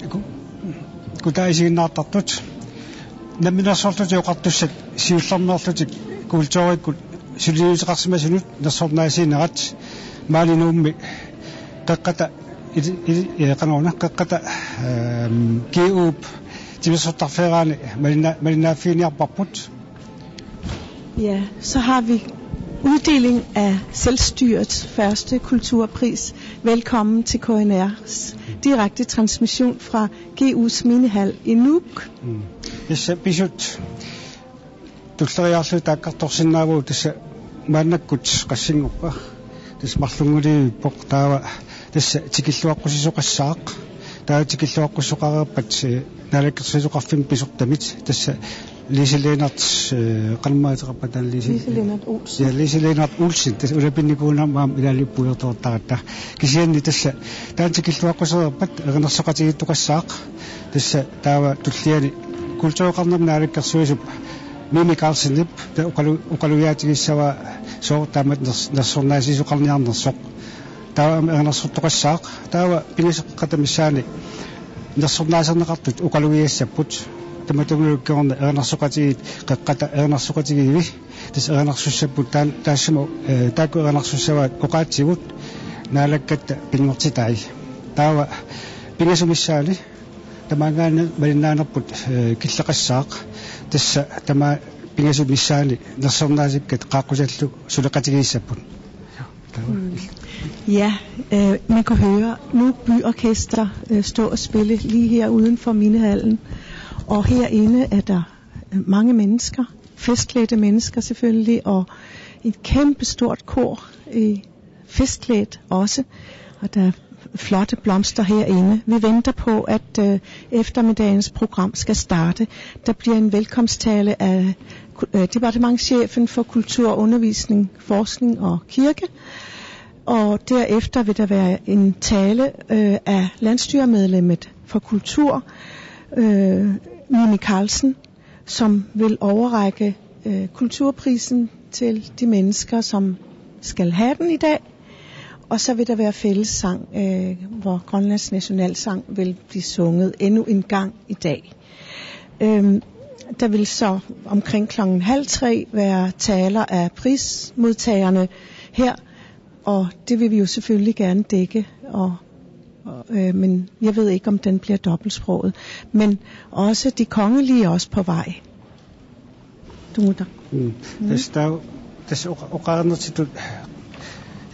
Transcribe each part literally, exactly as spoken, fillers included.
Ku-, kutaasiinnaartartut. Namminersorlutik oqartussat siullermeerlutik kulturikkut suliniuteqarsimasunut nersornaasiinerat maani Nuummi Qeqqata ili-, ili-, eh, qanoruna, Qeqqata, ehm, G U-p timersortarfeeraanni malinna-, malinnaaffiiniarparput. Ja, så har vi uddeling af selvstyrets første kulturpris. Velkommen til K N R's direkte transmission fra G U's Minehal i Nuuk. Mm. Tassa pisut tulleriiaarluta taakkartorsinnaavugut, tassa maannakkut qassinngorpa. Tassa marlunngorpoq, taava tassa tikilluaqqusisoqassaaq. Taava tikilluaqqusisoqareerpat, eh, naalakkersuisoqarfimmit pisortamit. Tassa Lise Lennert, eh, qanormaa ateqarpa taanna, Lise? Lise Lennert Olsen. Ja, Lise Lennert Olsen. Tassa ulapinnikuunerma aamma ilaanni puigortoqartaratta. Kisianni tassa taanna tikilluaqqusereerpat erinarsoqatigiittoqassaaq. Tassa taava tulliani kultureqarnermut naalakkersuisup Mimi Karlsenip ta-, oqalu-, oqalugiaatigissavaa sooq taamatut ners-, nersornaasisoqarniarnersoq. Taava aamma erinarsortoqassaaq. Taava pingasut qeqqata missaanni nersornaaserneqartut oqalugiassapput. Tamatumanilu kingorna erinarsoqatigiit qeqqata erinarsoqatigiivi. Tassa erinarsussapput taan-, taassuma, eh, taakku erinarsussavaat oqaatsigut Naalakkatta pinngortitai. Taava pingasut missaanni tamaanngaanniit malinnaanerput, eh, killeqassaaq. Tassa tamaat pingasut missaanni nersornaasikkat qaaqqusallu suleqatigiissapput. Mm. Ja, øh, man kan høre Nuuk Byorkester øh, stå og spille lige her uden for Mindehallen. Og herinde er der øh, mange mennesker, festklædte mennesker selvfølgelig, og et kæmpestort kor i festklædt også. Og der er flotte blomster herinde. Vi venter på, at øh, eftermiddagens program skal starte. Der bliver en velkomsttale af øh, departementschefen for kultur, undervisning, forskning og kirke. Og derefter vil der være en tale øh, af landsstyremedlemmet for kultur, øh, Mimi Karlsen, som vil overrække øh, kulturprisen til de mennesker, som skal have den i dag. Og så vil der være fællessang, øh, hvor Grønlands nationalsang vil blive sunget endnu en gang i dag. Øhm, der vil så omkring klokken halv tre være taler af prismodtagerne her, og det vil vi jo selvfølgelig gerne dække, og, og, øh, men jeg ved ikke, om den bliver dobbeltsproget. Men også de kongelige er også på vej. Tumuta. Mm. Tassa taava, tassa oqa-, oqarnertitut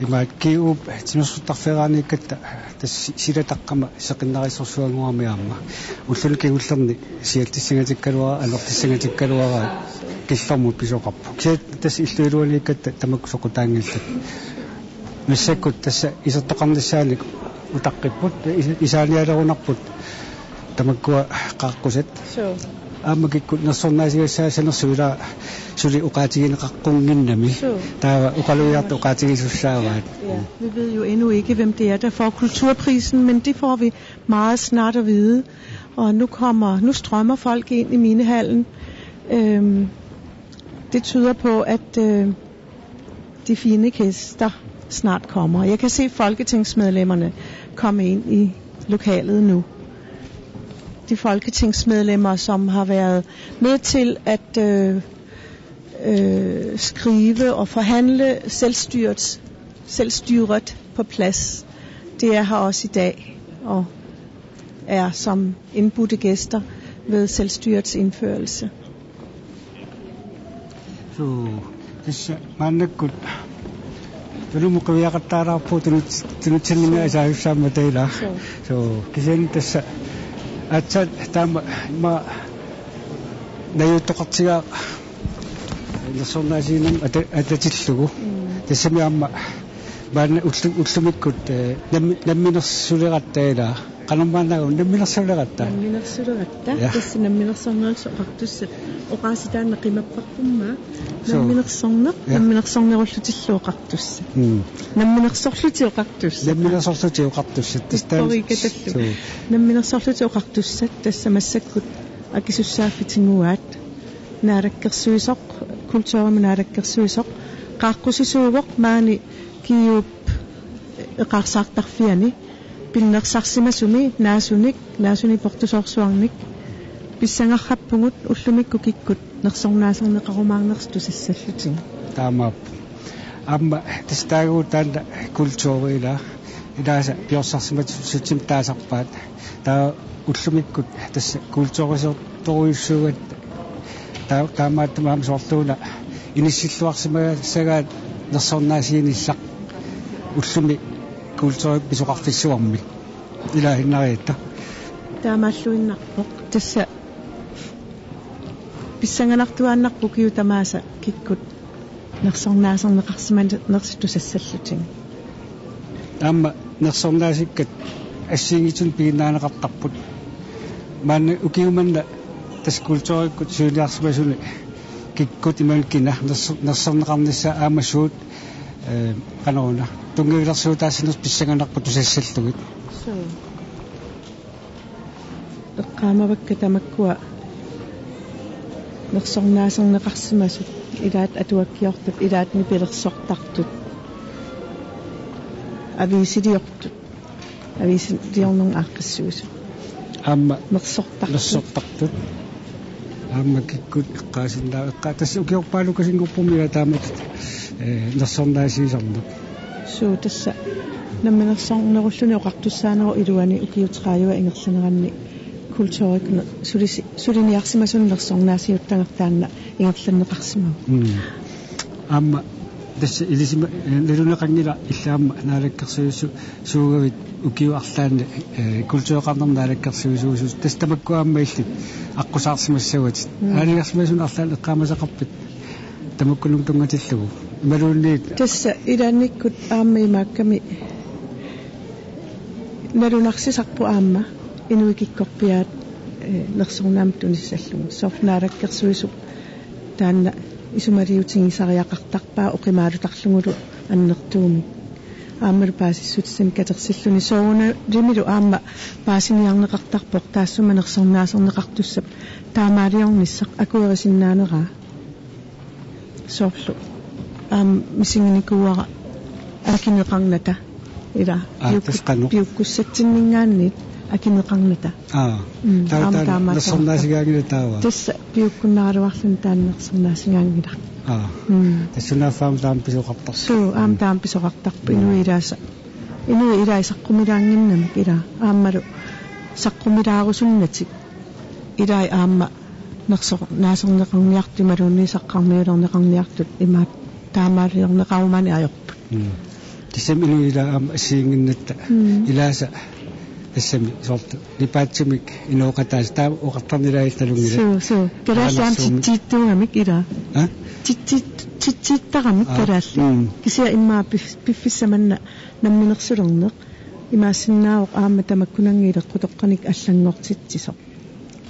imaat G U-p timersortarfeeraanniikkatta tassa si-, silataqqama seqinnarissorsuanngorami aamma. Ulluni kingullerni sialtissangatikkaluara, anortissangatikkaluara killormut pisoqarpoq. Kisianni tassa illup iluaniikkatta tamakku soqutaanngillat. Massakkut tassa isertoqarnissaanik utaqqipput, is-, isaanialerunarput tamakkua qaaqqusat. Suu. Aamma kikkut nersornaasigassaassanersut ilaa suli oqaatigineqaqqunnginnami. Suu. Taava oqalugiartut oqaatigisussaavaat. Ja, vi ved jo endnu ikke, hvem det er, der får kulturprisen, men det får vi meget snart at vide. Og nu kommer, nu strømmer folk ind i Mindehallen. Øhm, det tyder på, at øh, de fine gæster snart kommer. Jeg kan se folketingsmedlemmerne komme ind i lokalet nu. De folketingsmedlemmer, som har været med til at øh, øh, skrive og forhandle selvstyret, selvstyret på plads, det er her også i dag og er som indbudte gæster ved selvstyrets indførelse. Suu, tassa maannakkut Tunumut qiviaqattaalaarpugut tunut-, tunutsinninngaanniit. Suu. Saasussaammat ilaa. Suu. Suu, kisianni tassa aatsaat taama immaqa najuuttoqartigaaq nersornaasiinermut ata-, atatillugu. Mm. Tassami aamma maanna ullu-, ullumikkut, eh, nammi-, namminersuleratta ilaa. Qanormaannagu namminersuleratta? Namminersuleratta. Ja. Tassa namminersornerullutik oqartussat. Oqaasii taanna qimapparpummi. Suu. Namminersorneq, ja, namminersornerullutillu oqartussat. Mm. Namminersorlutik oqartussat. Namminersorlutik oqartussat. Tassa taanna. Pipporik katallu. Suu. Namminersorlutik oqartussat tassa massakkut akisussaaffik tiguaat. Naalakkersuisoq, kulturimut naalakkersuisoq, qaaqqusisuuvoq maani G U-p eqaarsaartarfiani. B Pinnersarsimasumi naasunik, naasunik portusoorsuarnik pissangarpugut ullumikkut kikkut nersornaaserneqarumaarnersut tusassallutigu. Taamaappoq. Aamma tassa taaguuta taanna kulturi ila ilaasa piorsarsimassutsimik taasarpaat. Taava ullumikkut tassa kulturisertorujussuugatta taa-, taamaattumik aamma soorluuna inissilluarsimassagaat nersornaasiinissaq ullumi kulturikkut pisoqarfissuarmi. Ilaaginnarigatta. Taamaalluinnarpoq. Tassa pissanganartuaannarpoq ukiut tamaasa kikkut nersornaaserneqarsimanersut tusassallutigu. Aamma nersornaasikkat assigiinngitsunik piginnaaneqartarput. Maanna ukiumanna tassa kulturikkut siuliarsimasuni kikkut imaluunniit kina nerso-, nersorneqarnissaa aamma suut, eh, qanoruna tunngavilersuutaassanersut pissanganarpoq tusassallugit. Suu. Eqqaamavakka tamakkua nersornaaserneqarsimasut ilaat atuakkiortut ilaat nipilersortartut aviisiliortut aviisiliornermut aaqqissuisut. Aamma nersortartut. Nersortartut. Aamma kikkut eqqaasinnaa-, eqqaa-, tassa ukiorpaalukasinngorpummi ila taamatut, eh, nersornaasiisarneq. Suu, tassa namminersornerulluni oqartussaanerup iluani ukiut tredive ingerlaneranni kulturikkut sulisi-, suliniarsimasunut nersornaasiuttagartaanna ingerlanneqarsimavoq. Mm. Aamma tassa ilisima-, eh, naluneqanngilaq illit aamma naalakkersuisu-, suugavit ukiup arlaanni, eh, kultureqarnermut naalakkersuisuusut. Tassa tamakku aamma illit aqqusaarsimassavatit. Mm. Aalajangersimasunut arlaannik eqqaamasaqarpit tamakkununnga tunngatillugu. Imaluunniit. Tassa ilaannikkut aamma imaakkami nalunarsisarput aamma inuit kikkorpiaat, eh, nersornaammik tunissallugu. Soorlu naalakkersuisup taanna isumaliutigisariaqartarpaa oqimaalutarlugulu annertuumik. Aammalu paasissutissamik katersilluni soorunalimilu aamma paasiniarneqartarpoq taassuma nersornaaserneqartussap taamaaliornissaq akuerisinnaaneraa. Soorlu aamma misiginikuuara akineqarnata. Ila. Aa, piukku-, tassa qanoq. Piukkussatsinninngaanniit akineqarnata. Aa. Mm, taava aamma taanna taamaattoq. Nersornaasigaanngilaq taava. Tassa piukkunnaraluarluni taanna nersornaasigaanngilaq. Aa. Mm. Tassa sunaaffa taama pisoqartarpoq. Suu, aamma taama pisoqartarpoq. Mm. Inuit ilaasa. Inuit ilaat saqqumilaannginnamik ila. Aammalu saqqumilaarusunnatik. Ilai aamma nersornaaserneqarniartut imaluunniit saqqarmiulerneqarniartut imaat taamaaliorneqarumaarneq ajorput. Mm. Tassami inuit ilaat aamma assigiinnginnatta. Mm. Ilaasa tassami soorlu nipaatsumik inooqataasut taama oqartarneq ilai nalunngilaq. Suu, suu. Kalaallit aamma aanarsumik. Titsiittuugamik ila. Ha? Titsiit-, titsiittaramik. Aa. Kalaallit. Mm. Kisianni immaqa pif-, piffissaq manna namminersulerneq. Imaassinnaavoq aamma tamakkunannga ileqqutoqqanik allanngortitsisoq.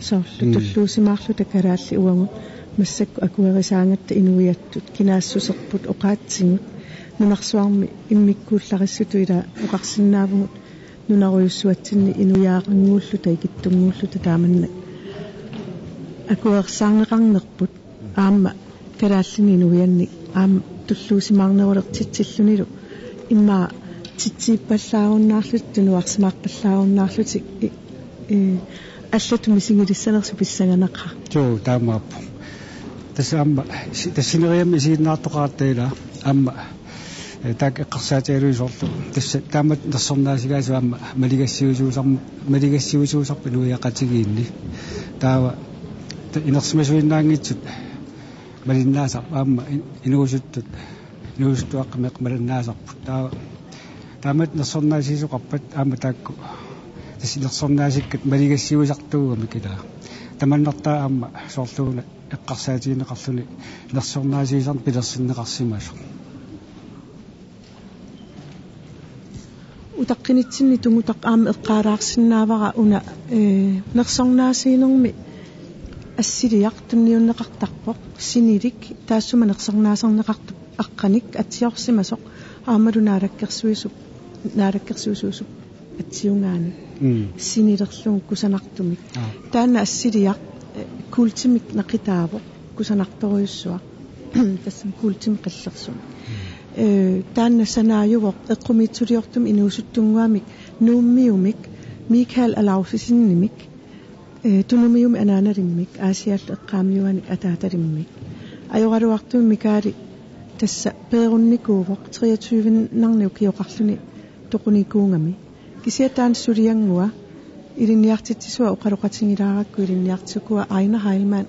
Soorlu. Mm. Tulluusimaarluta kalaallit uagut massakkut akuerisaagatta inuiattut kinaassuserput oqaatsigut nunarsuarmi immikkuullarissutut ila oqarsinnaavugut nunarujussuatsinni inuiaqannguulluta ikittunnguulluta taamannak akuersaarneqarnerput aamma kalaallinik inuiannik aamma tulluusimaarnerulertitsillunilu immaqa titsiippallaarunnaarlutik tunuarsimaarpallaarunnaarlutik i-, i-, allatut misigilissanersut pissanganaqaaq. Joo, taamaappoq. Tassa aamma si-, tassa sineriammi isiginnaartoqaratta ila aamma, eh, taakku eqqarsaatigalugit soorlu. Tassa taamatut nersornaasigaasut aamma maligassiuisuusarm-, maligassiuisuusarput inuiaqatigiinni. Taava ta-, inersimasuinnaanngitsut malinnaasarput aamma in-, inuusuttut, inuusuttuaqqat meeqqat malinnaasarput. Taava taamatut nersornaasiisoqarpat aamma taakku tassa nersornaasikkat maligassiuisartuugamik ila. Tamannertaa aamma soorluuna eqqarsaatigineqarluni nersornaasiisarneq pilersinneqarsimasoq. Utaqqinitsinni Tungutaq aamma eqqaalaarsinnaavara una, eh, nersornaasiinermi assiliaq tunniunneqartarpoq, sinilik, taassuma nersornaaserneqartup aqqanik atsiorsimasoq, aammalu naalakkersuisup, naalakkersuisuusup atsiugaanik. Mm. Sinilerlugu kusanartumik. Aa. Taanna assiliaq, eh, kuultimik naqitaavoq kusanartorujussuaq. Tassami kuultimik qillersumik. Mm. eh, taanna sanaajuvoq eqqumiitsuliortumik inuusuttunnguamik Nuummiumik, Mikael Alaufesenimik, eh, Tunumiumi anaanalimmik Aasiallu eqqaamiuanik ataatalimmik. Ajoraluartumik Mikaeli tassa peerunnikuuvoq treogtyve-narni ukioqarluni toqunikuugami. Kisianni taanna sulianngua ilinniartitsisua oqaloqatigilaarakku ilinniartikua Aina Heilmann.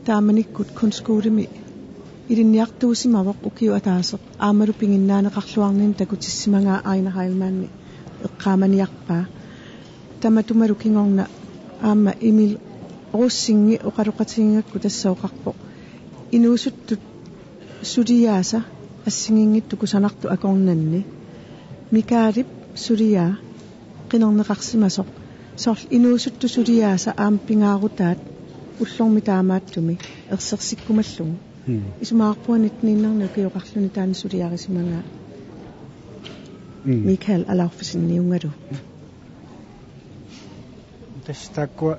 Taamanikkut kunstskolemi ilinniartuusimavoq ukioq ataaseq aammalu piginnaaneqarluarnini takutissimagaa Aina Heilmanni eqqaamaniarpaa. Tamatumalu kingorna aamma Emil Rosingip oqaloqatigigakku tassa oqarpoq: Inuusuttut suliaasa assigiinngitsut kusanartut akornanni Mikaelip suliaa qinerneqarsimasoq. Soorlu inuusuttut suliaasa aamma pingaarutaat ullormi taamaattumi ersersikkumallugu. Mm. Isumaqarpunga nitten-iinnarni ukioqarluni taanna suliarisimagaa. Mm. Mikael Alaufeseniugalu. Tassa taakkua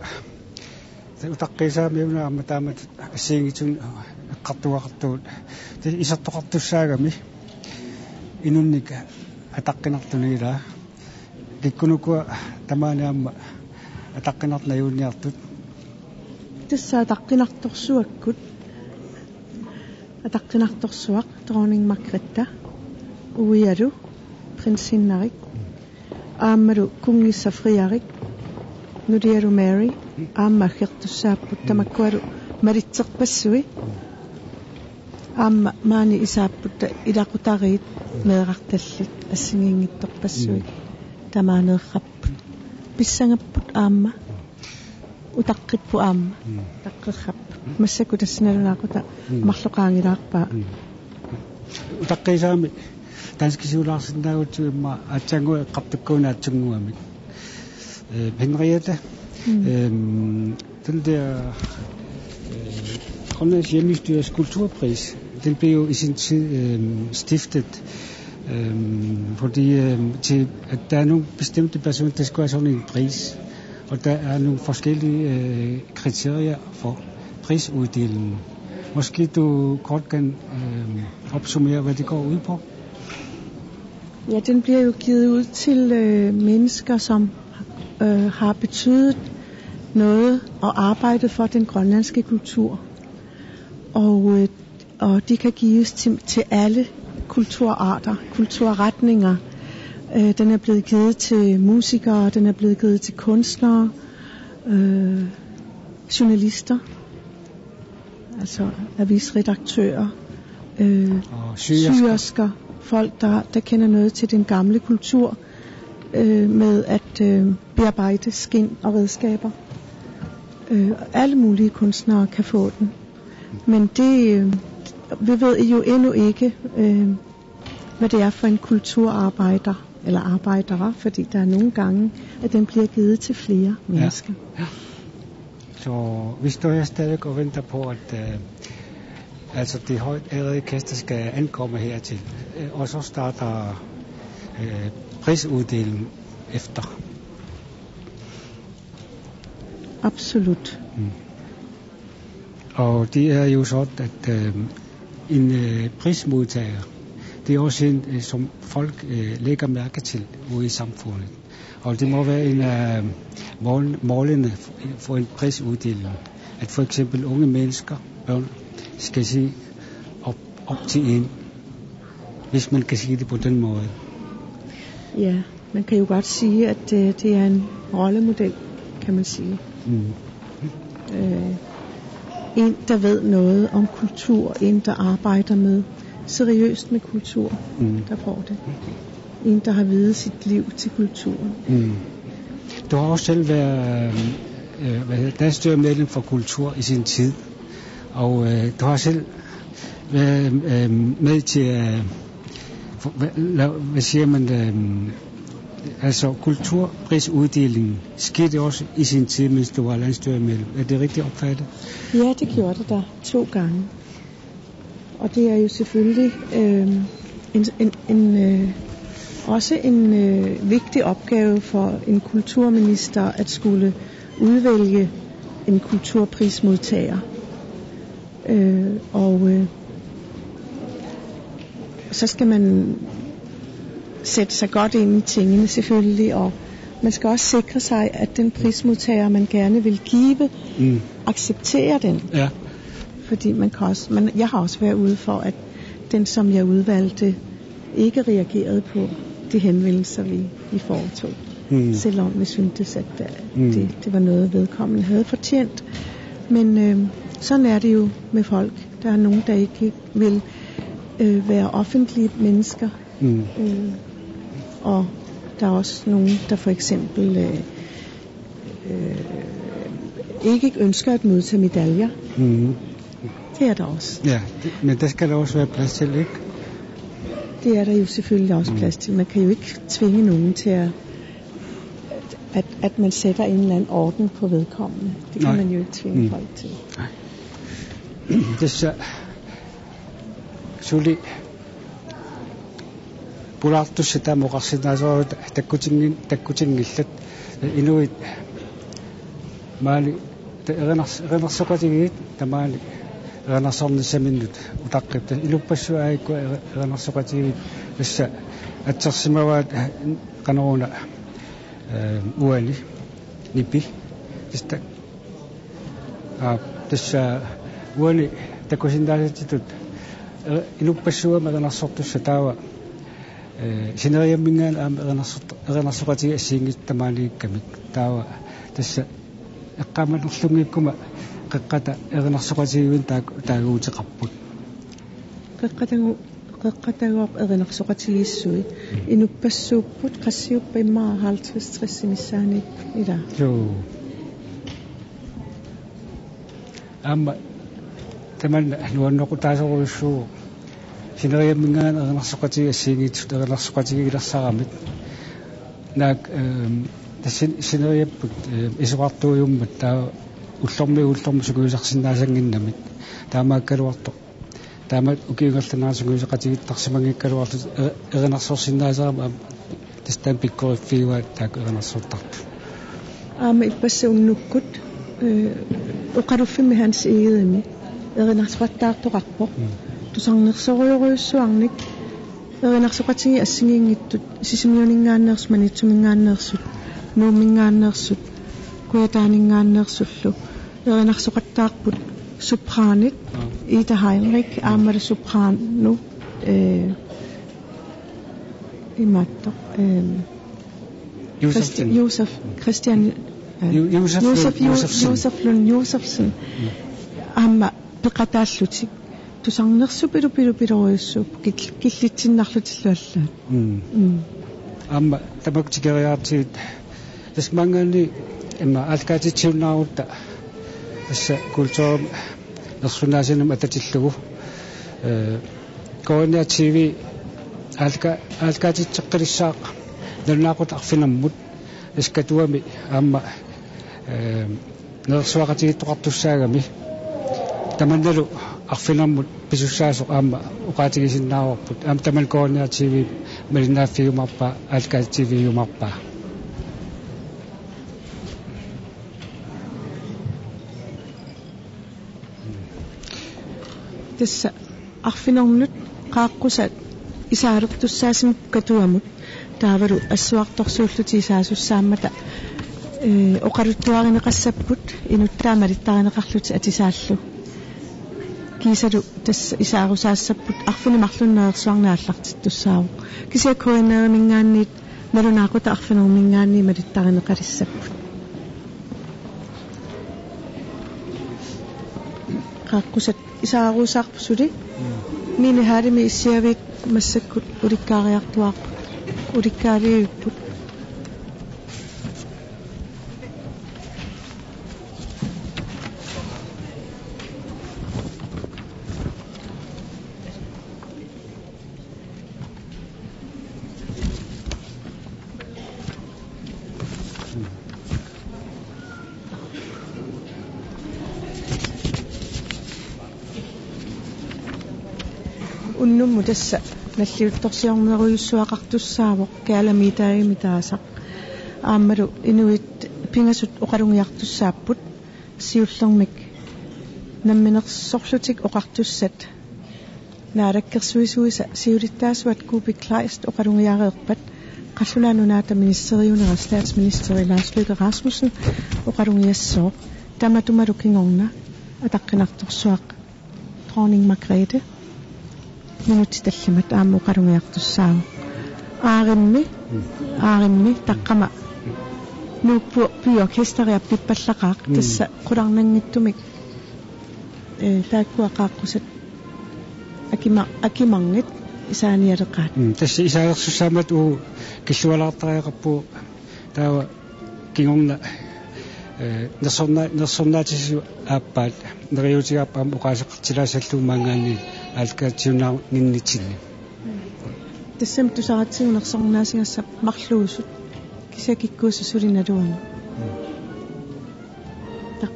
utaqqiisaami una aamma taamatut assigiinngitsunik eqqartugaqartugut. Tassa isertoqartussaagami inunnik ataqqinartuni ilaa. Kikkunuku tamaani aamma ataqqinartut najuginiartut? Tassa ataqqinartorsuakkut. Ataqqinartorsuaq Dronning Margrethe, uialu prinsiinnarik, aammalu kunngissaq Frederik, nulialu Mary, aamma aggertussaapput, tamakkualu malitserpassui. Aamma maani isaapput ilaqutariit meerartallit assigiinngitsorpassuit. Mm. Tamaaneerrapput. Pissagapput aamma. Utaqqipput aamma. Mm. Utaqqerrapput. Massakkut tassa nalunaaqutaq. Mm. Marloqaanngilaarpaa. Mm. Utaqqiisaami danskisiulaarsinnaagutsigu immaqa aatsaannguaq eqqartukkagut naatsunnguamik. Øh, Henriette, mm, øhm, den der, øh, Grønlands Hjemmestyres kulturpris, den blev jo i sin tid, øhm, stiftet, øhm, fordi, øhm, til, at der er nogle bestemte personer, der skal have sådan en pris. Og der er nogle forskellige, øh, kriterier for prisuddelingen. Måske du kort kan, øhm, opsummere, hvad det går ud på? Ja, den bliver jo givet ud til, øh, mennesker, som, øh, har betydet noget og arbejdet for den grønlandske kultur. Og, øh, og de kan gives til, til alle kulturarter, kulturretninger. Øh, den er blevet givet til musikere, den er blevet givet til kunstnere, øh, journalister, altså avisredaktører, øh, og syersker. Syersker, folk, der, der kender noget til den gamle kultur, øh, med at, øh, bearbejde skind og redskaber. Øh, alle mulige kunstnere kan få den. Men det, øh, vi ved jo endnu ikke, øh, hvad det er for en kulturarbejder, eller arbejdere, fordi der er nogle gange, at den bliver givet til flere, ja, mennesker. Ja. Så vi står her stadig og venter på, at, øh, altså, de højt ærede gæster skal ankomme hertil. Øh, og så starter, øh, prisuddelingen efter. Absolut. Mm. Og det er jo sådan, at, øh, en, øh, prismodtager, det er også en, øh, som folk, øh, lægger mærke til ude i samfundet. Og det må være en, øh, mål-, målene for, for en prisuddeling, at for eksempel unge mennesker, børn, skal se op, op til en, hvis man kan sige det på den måde. Ja, man kan jo godt sige, at, øh, det er en rollemodel, kan man sige. Mm. Øh, en, der ved noget om kultur, en, der arbejder med, seriøst med kultur, mm, der får det. En, der har viet sit liv til kulturen. Mm. Du har også selv været, øh, hvad hedder, landsstyremedlem for kultur i sin tid, og, øh, du har selv været, øh, med til at, for, hvad, la-, hvad siger man, øh, altså kulturprisuddelingen skete også i sin tid, mens du var landsstyremedlem. Er det rigtigt opfattet? Ja, det gjorde det der to gange. Og det er jo selvfølgelig, øh, en, en, en, øh, også en, øh, vigtig opgave for en kulturminister at skulle udvælge en kulturprismodtager. Øh, og, øh, Så skal man sætte sig godt ind i tingene selvfølgelig, og man skal også sikre sig, at den prismodtager, man gerne vil give, mm, accepterer den. Ja. Fordi man kan også, man, jeg har også været ude for, at den, som jeg udvalgte, ikke reagerede på de henvendelser, vi, vi foretog. Mm. Selvom vi syntes, at øh, mm, det, det var noget, vedkommende havde fortjent. Men øh, sådan er det jo med folk. Der er nogen, der ikke vil øh, være offentlige mennesker. Mm. Øh, og der er også nogen, der for eksempel øh, øh, ikke ønsker at modtage medaljer. Mm. Det er der også. Ja, det, men det skal der også være plads til, ikke? Det er der jo selvfølgelig også, mm, plads til. Man kan jo ikke tvinge nogen til at, at, at, at man sætter en eller anden orden på vedkommende. Det kan, nej, man jo ikke tvinge, mm, folk til. Nej. Tassa suli pulaartussat taama oqarsinnaasoraluta takkutinngin-, takkutinngillat, inuit maani ta-, erinars-, erinarsoqatigiit tamaani erinarsornissaminnut utaqqippoq. Inuppassuit aajuku eri-, erinarsoqatigiit tassa atsersimavaat qanoruna, eh, uani nipi. Tassa ta-, aa, tassa uani takusinnaasatsitut, eh, inuppassuit aamma erinarsortussat taava, eh, sineriamminngaanniit aamma erinarsort-, erinarsoqatigiit assigiinngitsut tamaaniikkamik. Taava tassa eqqaamanerlunngikkuma Qeqqata erinarsoqatigiivinnut taak-, taaguuteqarput. Qeqqatagu-, Qeqqatagooq erinarsoqatigiissui inuppassuupput, qassiuppat immaqa halvtreds tres missaaniipput, ilaa? Joo. Aamma tamanna nuannoqutaasorujussuuvoq sineriamminngaanniit erinarsoqatigiit assigiinngitsut erinarsoqatigiilersaramik. Naak, ehm, tassa sin-, sineriapput, ehm, isorartuujummat taava ullormiit ullormut sungiusarsinnaasannginnamik. Taamaakkaluartoq. Taama ukiut ingerlaneranni sungiuseqatigiittarsimanngikkaluarlutik e-, erinarsorsinnaasarami aamma tassa taanna pikkoriffigivaat taakku erinarsortartut. Aamma ippassaq unnukkut, eh, oqaluffimmi Hans Egedemi erinarsoqattaartoqarpoq. Mm. Tusarnersorujorujussuarnik erinarsoqatigiit assigiinngitsut Sisimiuninngaanneersut, Maniitsuminngaanneersut, Nuumminngaanneersut, Kujataaninngaanneersullu erinarsoqattaarput sopranit, mm, Ida Heinrich, mm, aammalu soprano, eh, imaattoq, ehm, Josefsen. Christi-, Josef, Christian, eh, Ju-, Josef Josef Lund Ju-, Josefsen. Josef Lund Josefsen. Mm. Aamma peqataallutik. Tusarnersupilu pilu pilorujussuupput kil-, killitsinnarlutillu allaat. Mm. Mm. Aamma tamakku tikeriaratsigit tassa maanngaanniit immaqa aallakaatitsiunnaarutta tassa kulturimik nersunnaasinamik atatillugu. Eh, K N R T V aallaka-, aallakaatitseqqilissaaq nalunaaqutaq arfinermut tassa Katuami aamma, eh, nerersuaqatigiittoqartussaagami. Tamannalu arfinermut pisussaasoq aamma oqaatigisinnaavarput. Aamma tamanna K N R T V malinnaaffigiumaarpaa, aallakaatitsivigiumaarpaa. Tassa arfinernut qaaqqusat isaalertussaasut Katuamut taavalu assuartorsuullutik isaasussaammat, eh, oqaluttuarineqassapput inuttaat malittarineqarlutik atisaallu. Kiisalu tassa isaarusaassapput arfineq-marlunnik nerersuarneq aallartittussaavoq. Kisianni K N R-iminngaanniit nalunaaqutaq arfinerminngaanniit malittarineqalissapput. Qaaqqusat isaarusaarput suli. Mini Hallimi issiaviit massakkut ulikkaariartuaarput. Ulikkaalivipput. Unnummut tassa nalliuttorsiornerujussuaqartussaavoq Kaalamiitaagimi taasaq. Aammalu inuit pingasut oqalugiartussaapput siullermik namminersorlutik oqartussat Naalakkersuisuisa siulittaasuat Kuupik Kleist oqalugiareerpat, qallunaat nunaata ministeriunera statsministeri Lars Løkke Rasmussen oqalugiassooq tamatumalu kingorna ataqqinartorsuaq Dronning Margrethe minutsit tallimat aamma oqalugiartussaavoq. Aarimmi, aarimmi taqqama Nuuk By-, Byorkesteri appippallaqaaq, mm, tassa qularnanngitsumik, eh, taakkua qaaqqusat akima-, akimarngit isaanialeqaat. Mm, tassa isaalersussaammat uu killualaartariaqarpugut taava kingorna, eh, nersorna-, nersornaatisi aappaat, neriuutigaarput aamma oqaaseqartilaassallugu maanngaanniit aallakaatitsiunnanngitsinni. Tassami tusaratsigu nersornaasigassaq marluusut, kisianni kikkuussaq suli naluara. Mm. Taq.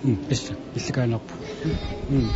Mm, pissa, pissakaannarpoq. Mm.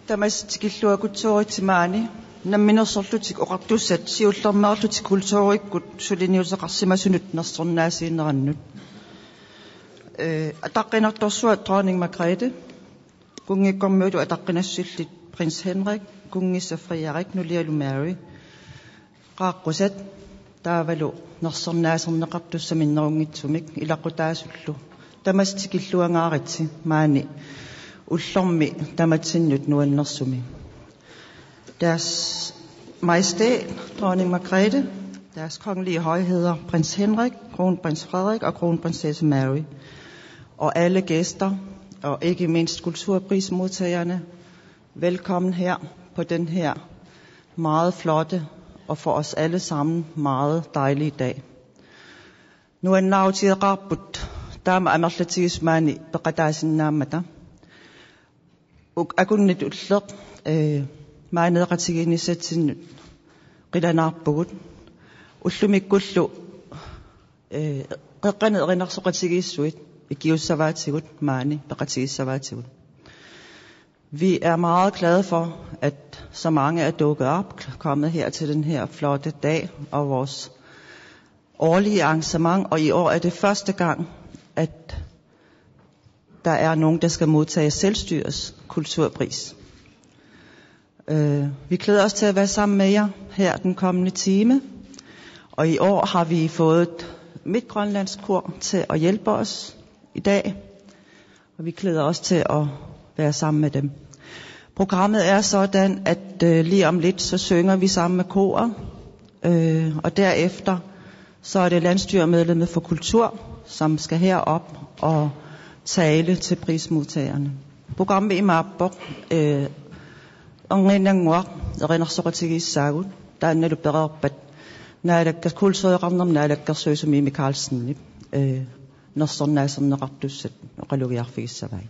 Tamassi tikilluakulluarisi maani namminersorlutik oqartussat siullermeerlutik kulturikkut suliniuteqarsimasunut nersornaasiinerannut. Eh, ataqqinartorsuaq Dronning Margrethe, kunngikkormiutut ataqqinassusillit Prins Henrik, kunngissaq Frederik nulialu Mary. Qaaqqusat taavalu nersornaaserneqartussat minnerunngitsumik ilaqutaasullu. Tamassi tikilluangaaritsi maani ullormi tamatsinnut nuannersumi. Deres Majestæt, Dronning Margrethe, Deres Kongelige Højheder, Prins Henrik, Kronprins Frederik og Kronprinsesse Mary, og alle gæster, og ikke mindst kulturprismodtagerne, velkommen her på den her meget flotte og for os alle sammen meget dejlige dag. Nuannaarutigeqaarput taama amerlatigisut maani peqataasinnaammata. Uk-, akunnit ulleq, eh, maaneeqatigiinnissatsinnut qilanaarpugut. Ullumikkullu, eh, qeqqani erinarsoqatigiissuit ikiussavaatigut maani peqatigiissavaatigut. Vi er meget glade for, at så mange er dukket op, kommet her til den her flotte dag, og vores årlige arrangement, og i år er det første gang, at der er nogen, der skal modtage selvstyrets kulturpris. Øh, vi glæder os til at være sammen med jer her den kommende time, og i år har vi fået Midtgrønlands Kor til at hjælpe os i dag, og vi glæder os til at være sammen med dem. Programmet er sådan, at, øh, lige om lidt, så synger vi sammen med koret, øh, og derefter, så er det landsstyremedlemmet for kultur, som skal herop og tale til prismodtagerne. Programmi imaappoq, øh, Erniinnannguaq erinarsoqatigiissaagut, taannalu pereerpat naalakkas-, kultureqarnermut naalakkersuisuni Mimi Karlsenip, ee, nersornaaserneqartussat oqalugiarfigissavai.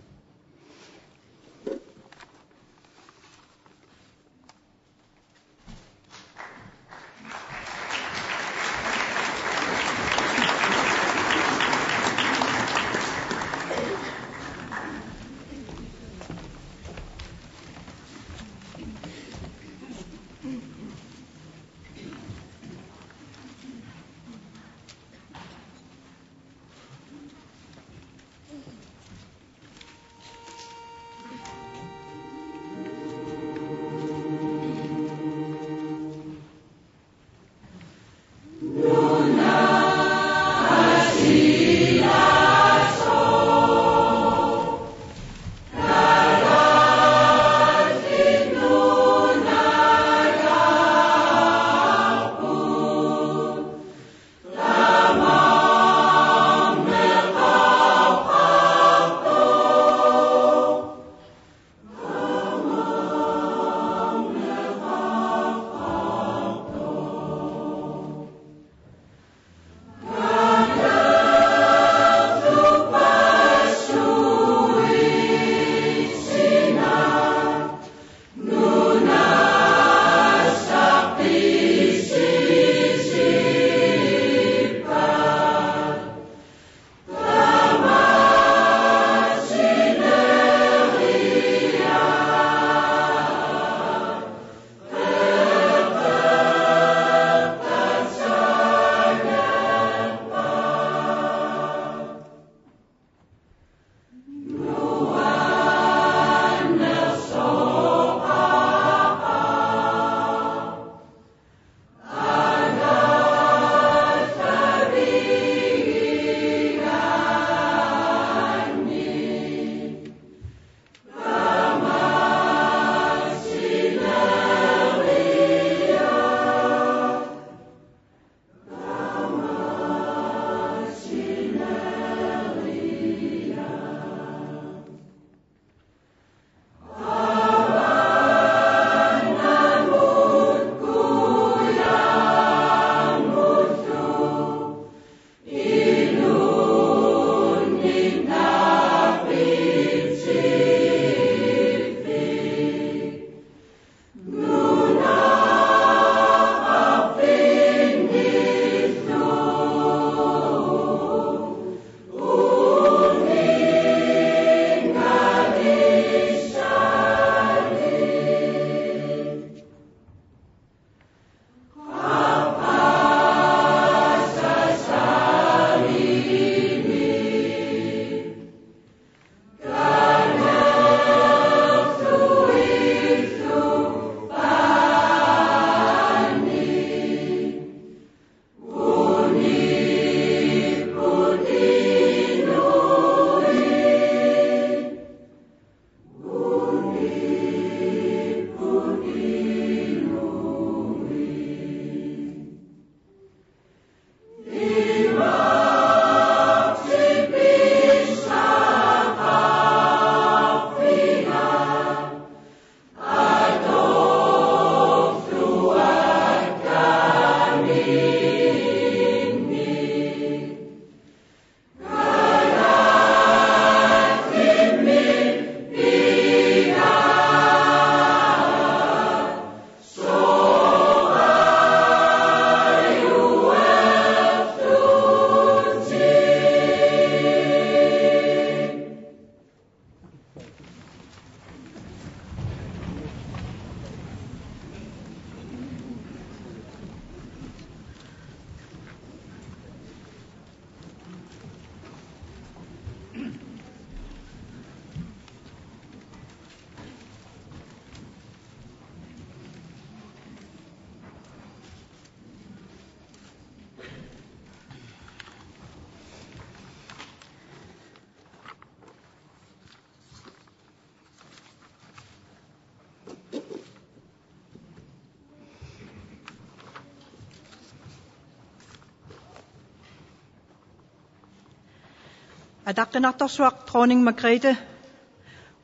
Ataqqinartorsuaq Dronning Margrethe,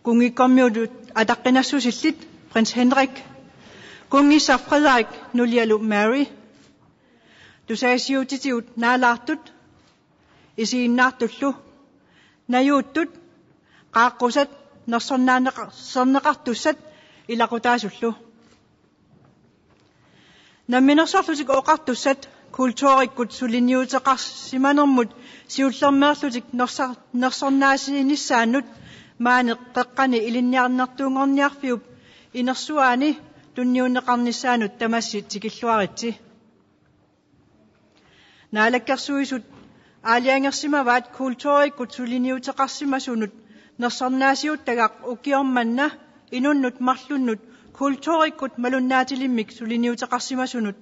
kunngikkormiutut ataqqinassusillit Prins Henrik, Kunngisaq Frederik nulialu Mary, tusagassiutitigut naalaartut, isiginnaartullu najuuttut, qaaqqusat, nersornaaneqa-, -serneqartussat ilaqutaasullu. Namminersorlutik Oqartussat kulturikkut suliniuteqarsimanermut siullermeerlutik nersa-, nersornaasiinissaannut maani Qeqqani Ilinniarnertuunngorniarfiup inersuaani tunniunneqarnissaanut tamassi tikilluaritsi. Naalakkersuisut aalajangersimavaat kulturikkut suliniuteqarsimasunut nersornaasiuttagaq ukioq manna inunnut marlunnut kulturikkut malunnaatilimmik suliniuteqarsimasunut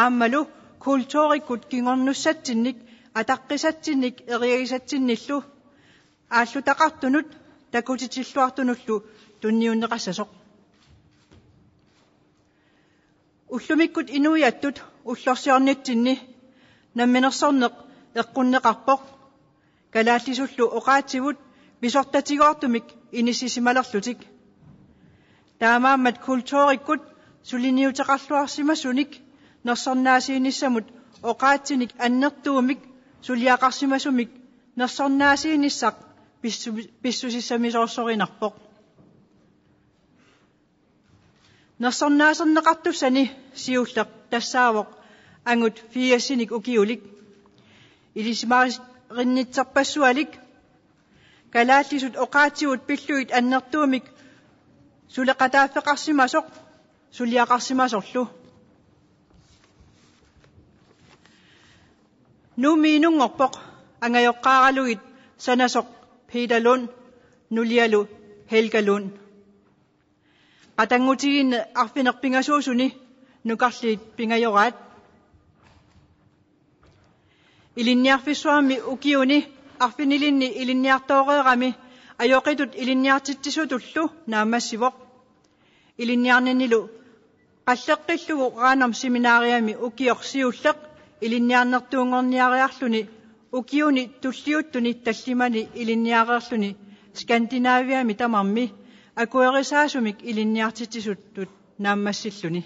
aammalu kulturikkut kingornussatsinnik ataqqisatsinnik eriagisatsinnillu aallutaqartunut takutitilluartunullu tunniunneqassasoq. Ullumikkut inuiattut ullorsiornitsinni namminersorneq eqqunneqarpoq, kalaallisullu oqaatsivut pisortatigoortumik inissisimalerlutik. Taamaammat kulturikkut suliniuteqarluarsimasunik nersornaasiinissamut oqaatsinik annertuumik suliaqarsimasumik nersornaasiinissaq pissu-, pissusissamisoorsorinarpoq. Nersornaaserneqartussani siulleq tassaavoq angut firsinik ukiulik. Ilisimarinnitserpassualik kalaallisut oqaatsivut pillugit annertuumik suleqataaffeqarsimasoq suliaqarsimasorlu. Nuummi inunngorpoq angajoqqaaralugit sanasoq Peter Lund nulialu Helga Lund. Qatanngutigiinni arfineq-pingasuusuni nukarliit pingajoraat. Ilinniarfissuarmi ukiuni arfinilinni ilinniartooreerami ajoqitut ilinniartitsisutullu naammassivoq. Ilinniarninnilu qalleqqillugu Ranum Seminariami ukioq siulleq ilinniarnertuunngorniariarluni ukiuni tulliuttuni tallimani ilinniareerluni Skandinaviami tamarmi akuerisaasumik ilinniartitsisutut naammassilluni.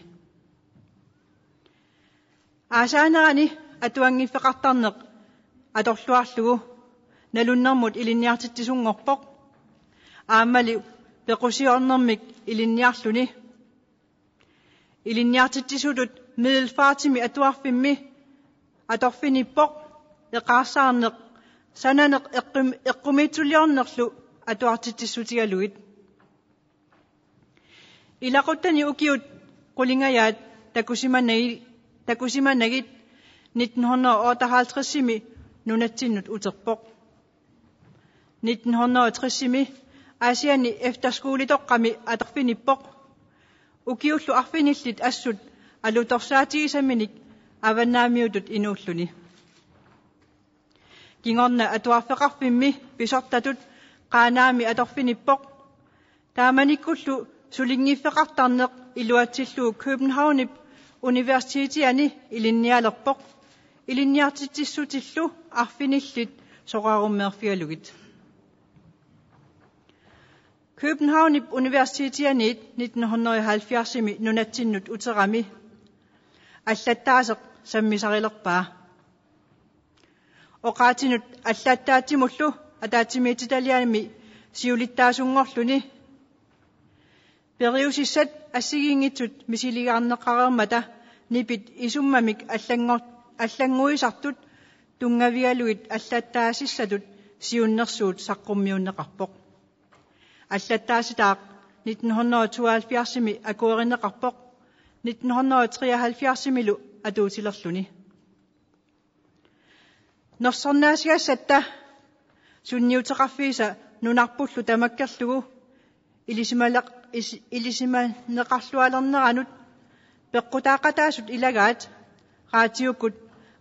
Aasaanerani atuanngiffeqartarneq atorluarlugu nalunnermut ilinniartitsisunngorpoq. Aammali pequsiornermik ilinniarluni. Ilinniartitsisutut Middelfartimi atuarfimmi atorfinippoq eqaarsaarneq sananeq eqqum-, eqqumiitsuliornerlu atuartitsissutigalugit. Ilaquttani ukiut qulingajaat takusimanagi-, takusimanagit nitten hundrede og otteoghalvtredsimi nunatsinnut uterpoq. Nitten hundrede og tresimi Aasianni efterskoletoqqami atorfinippoq. Ukiullu arfinillit assut alutorsaatigisaminik avannaamiutut inuulluni. Kingorna atuarfeqarfimmi pisortatut Qaanaami atorfinippoq. Taamanikkullu sulinngiffeqartarneq iluatsillugu Københavnip Universitetiani ilinnialerpoq. Ilinniartitsissutillu arfinillit soraarummeerfigalugit. Københavnip Universitetianiit nitten hundrede og halvfjerdsimi nunatsinnut uterami allattaaseq sammisarilerpaa. Oqaatsinut allattaatsimullu ataatsimiititaliami siulittaasunngorluni. Periusissat assigiinngitsut misiligaarneqareermata nipit isummamik allanngor-, allannguisartut tunngavigalugit allattaasissatut siunnersuut saqqummiunneqarpoq. Allattaasitaaq nitten hundrede og tooghalvfjerdsimi akuerineqarpoq, nitten hundrede og treoghalvfjerdsimilu atuutilerluni. Nersornaasigassatta sunniuteqarfiisa nunarpullu tamakkerlugu ilisimaleq-, is-, ilisimaneqarlualerneranut peqqutaaqataasut ilagaat raatiukkut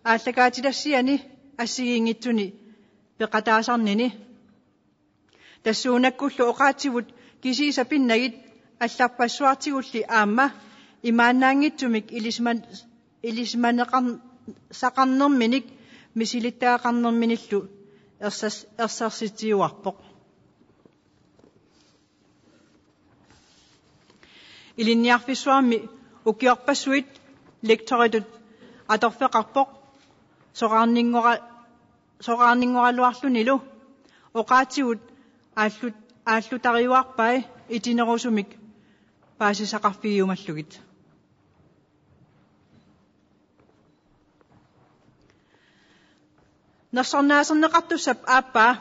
aallakaatitassiani assigiinngitsuni peqataasarnini. Tassuunakkullu oqaatsivut kisiisa pinnagit allarpassuartigulli aamma imaannaanngitsumik ilisiman-, ilisimaneqar-, -saqarnerminik misilittagaqarnerminillu ersas-, ersarsitsiuarpoq. Ilinniarfissuarmi ukiorpassuit lektoritut atorfeqarpoq soraarninngora-, soraarninngoraluarlunilu oqaatsigut aallut-, aallutariuarpai itinerusumik paasisaqarfigiumallugit. Nersornaaserneqartussap aappaa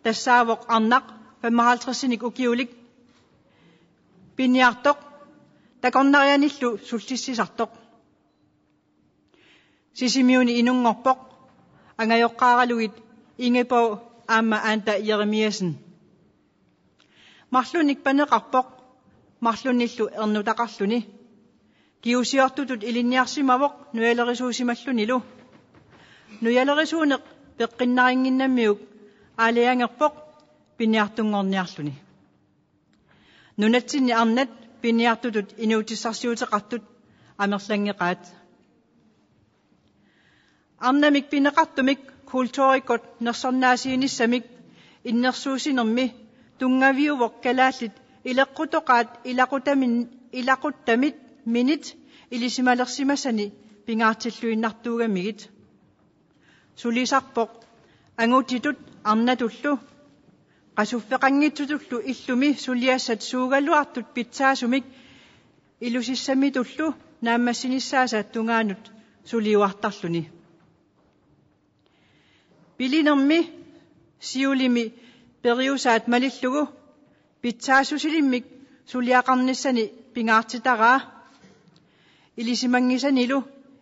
tassaavoq arnaq femoghalvtredsinik ukiulik, piniartoq, takornarianillu sullissisartoq. Sisimiuni inunngorpoq, angajoqqaaralugit Ingeborg aamma Anda Jeremiassen. Marlunnik paneqarpoq, marlunnillu ernutaqarluni. Kingusiortutut ilinniarsimavoq nujalerisuusimallunilu. Nujalerisuuneq peqqinnarinnginnamiuk aalajangerpoq piniartunngorniarluni. Nunatsinni arnat piniartutut inuutissarsiuteqartut amerlanngeqaat. Arnamik pineqartumik kulturikkut nersornaasiinissamik innersuussinermi tunngaviuvoq kalaallit ileqqutoqaat ilaqutamin-, ilaquttamit minit ilisimalersimassani pingaartilluinnartuugamigit. Sulisarpoq angutitut arnatullu qasuffeqanngitsutullu illumi suliassat suugaluartut pitsaasumik ilusissamitullu naammassinissaasa tungaanut suliuartarluni. Pilinermi siulimi periusaat malillugu pitsaassusilimmik suliaqarnissani pingaartitaraa. Ilisimanngisanilu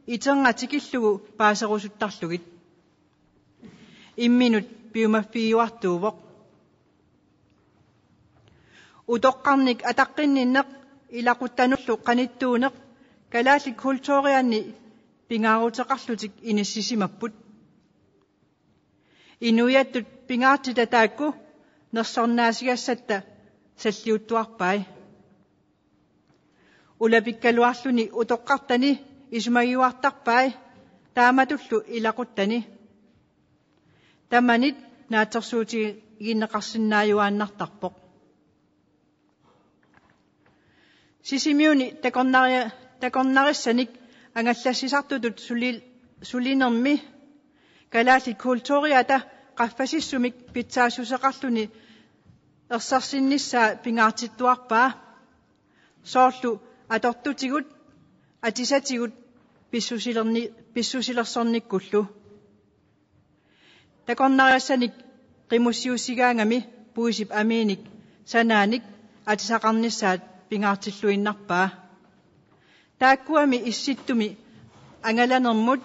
iterngaq tikillugu paaserusuttarlugit. Imminut piumaffigiuartuuvoq. Utoqqarnik ataqqinninneq ilaquttanullu qanittuuneq kalaallit kulturianni pingaaruteqarlutik inissisimapput. Inuiattut pingaartitat taakku nersornaasigassatta salliuttuarpai. Ulapikkaluarluni utoqqartani isumagiuartarpai taamatullu ilaquttani. Tamanit naatsorsuutigineqarsinnaajuaannartarpoq. Sisimiuni takornaria-, takornarissanik angallassisartutut suli-, sulinermi kalaallit kulturiata qaffasissumik pitsaassuseqarluni ersarsinnissaa pingaartittuarpaa. Soorlu atortutigut, atisatigut pissusilerni-, pissusilersornikkullu. Takornariassanik qimussiussigaangami puisip amiinik sanaanik atisaqarnissaat pingaartilluinnarpaa. Taakkuami issittumi angalanermut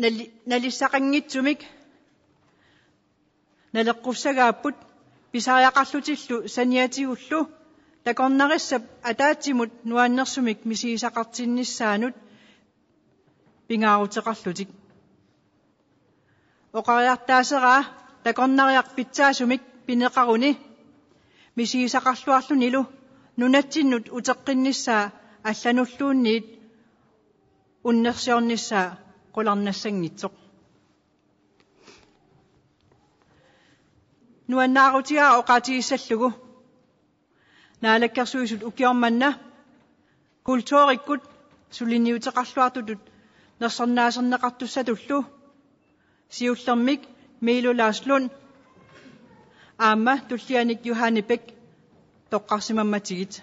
nali-, nalissaqanngitsumik naleqqussagaapput pisariaqarlutillu saniatigullu takornarissap ataatsimut nuannersumik misigisaqartinnissaanut pingaaruteqarlutik. Oqariartaaseraa takornariaq pitsaasumik pineqaruni misigisaqarluarlunilu nunatsinnut uteqqinnissaa allanulluunniit unnersiornissaa qularnassanngitsoq. Nuannaarutigaa oqaatigissallugu. Naalakkersuisut ukioq manna kulturikkut suliniuteqarluartutut nersornaaserneqartussatullu siullermik Miilu Lars Lund aamma tullianik Johanne Bech toqqarsimammatigit.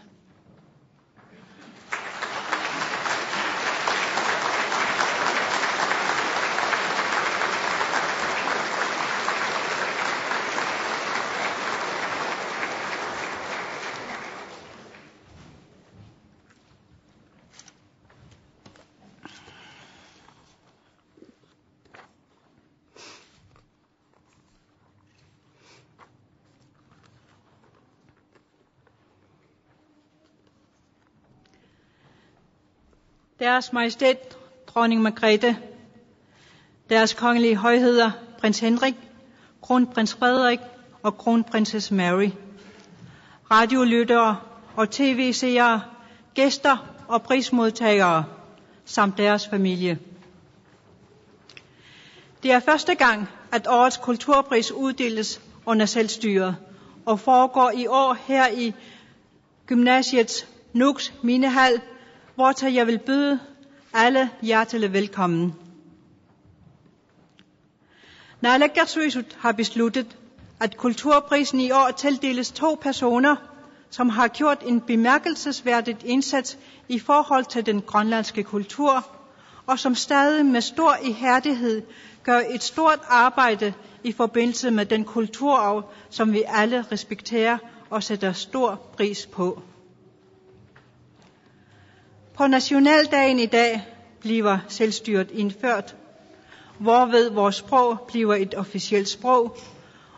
Deres Majestæt Dronning Margrethe, Deres Kongelige Højheder Prins Henrik, Kronprins Frederik og Kronprinsesse Mary. Radiolyttere og T V-seere, gæster og prismodtagere, samt deres familie. Det er første gang, at årets kulturpris uddeles under selvstyret, og foregår i år her i gymnasiets Nuuks Minehal, hvor jeg vil byde alle hjertelig velkommen. Naalakkersuisut har besluttet, at kulturprisen i år tildeles to personer, som har gjort en bemærkelsesværdig indsats i forhold til den grønlandske kultur, og som stadig med stor ihærdighed gør et stort arbejde i forbindelse med den kulturarv, som vi alle respekterer og sætter stor pris på. På nationaldagen i dag bliver selvstyret indført, hvorved vores sprog bliver et officielt sprog,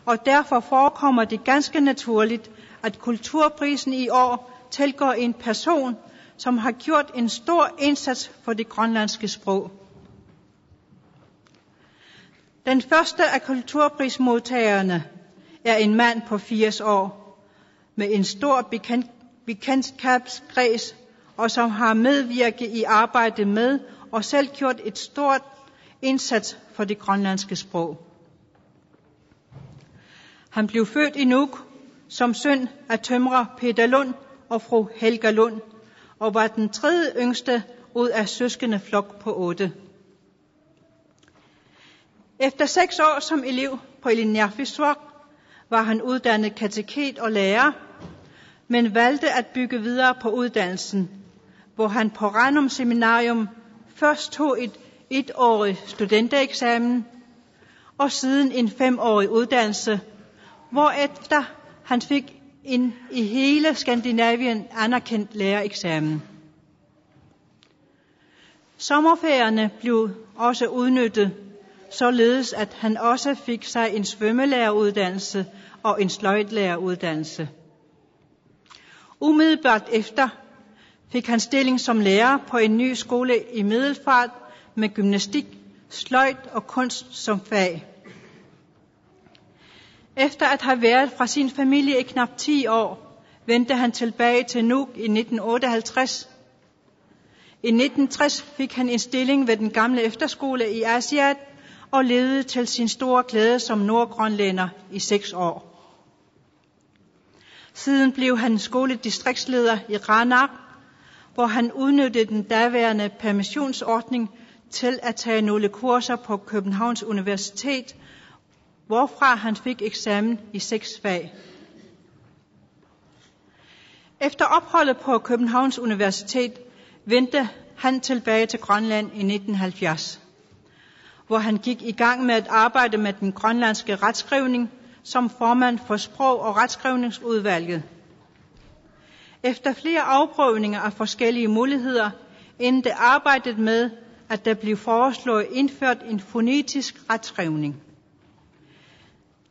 og derfor forekommer det ganske naturligt, at kulturprisen i år tilgår en person, som har gjort en stor indsats for det grønlandske sprog. Den første af kulturprismodtagerne er en mand på firs år, med en stor bekendt-, bekendtskabskreds, og som har medvirket i arbejdet med og selv gjort et stort indsats for det grønlandske sprog. Han blev født i Nuuk som søn af tømrer Peter Lund og fru Helga Lund, og var den tredje yngste ud af søskendeflok på otte. Efter seks år som elev på Ilisimatusarfik var han uddannet kateket og lærer, men valgte at bygge videre på uddannelsen, hvor han på Ranum Seminarium først tog et etårig studentereksamen og siden en femårig uddannelse, hvorefter han fik en i hele Skandinavien anerkendt lærereksamen. Sommerferierne blev også udnyttet, således at han også fik sig en svømmelæreruddannelse og en sløjdlæreruddannelse. Umiddelbart efter fik han stilling som lærer på en ny skole i Middelfart med gymnastik, sløjd og kunst som fag. Efter at have været fra sin familie i knap ti år, vendte han tilbage til Nuuk i nitten otteoghalvtreds. I nitten tres fik han en stilling ved den gamle efterskole i Aasiaat og levede til sin store glæde som nordgrønlænder i seks år. Siden blev han skoledistriktsleder i Qaanaaq, hvor han udnyttede den daværende permissionsordning til at tage nogle kurser på Københavns Universitet, hvorfra han fik eksamen i seks fag. Efter opholdet på Københavns Universitet vendte han tilbage til Grønland i nitten halvfjerds, hvor han gik i gang med at arbejde med den grønlandske retskrivning som formand for Sprog- og Retskrivningsudvalget. Efter flere afprøvninger af forskellige muligheder endte arbejdet med, at der blev foreslået indført en fonetisk retskrivning.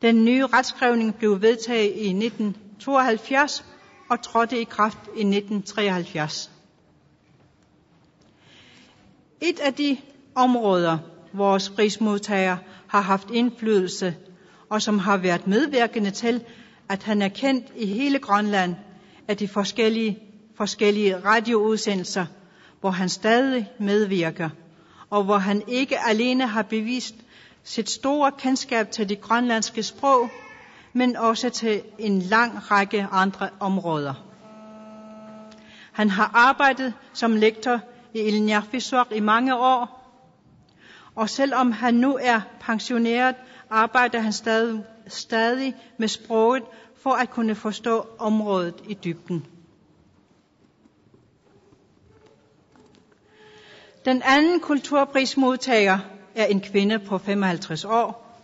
Den nye retskrivning blev vedtaget i nitten tooghalvfjerds og trådte i kraft i nitten treoghalvfjerds. Et af de områder, vores prismodtager har haft indflydelse, og som har været medvirkende til, at han er kendt i hele Grønland, er de forskellige, forskellige radioudsendelser, hvor han stadig medvirker, og hvor han ikke alene har bevist sit store kendskab til det grønlandske sprog, men også til en lang række andre områder. Han har arbejdet som lektor i Ilisimatusarfik i mange år, og selvom han nu er pensioneret, arbejder han stadig, stadig med sproget for at kunne forstå området i dybden. Den anden kulturprismodtager er en kvinde på femoghalvtreds år,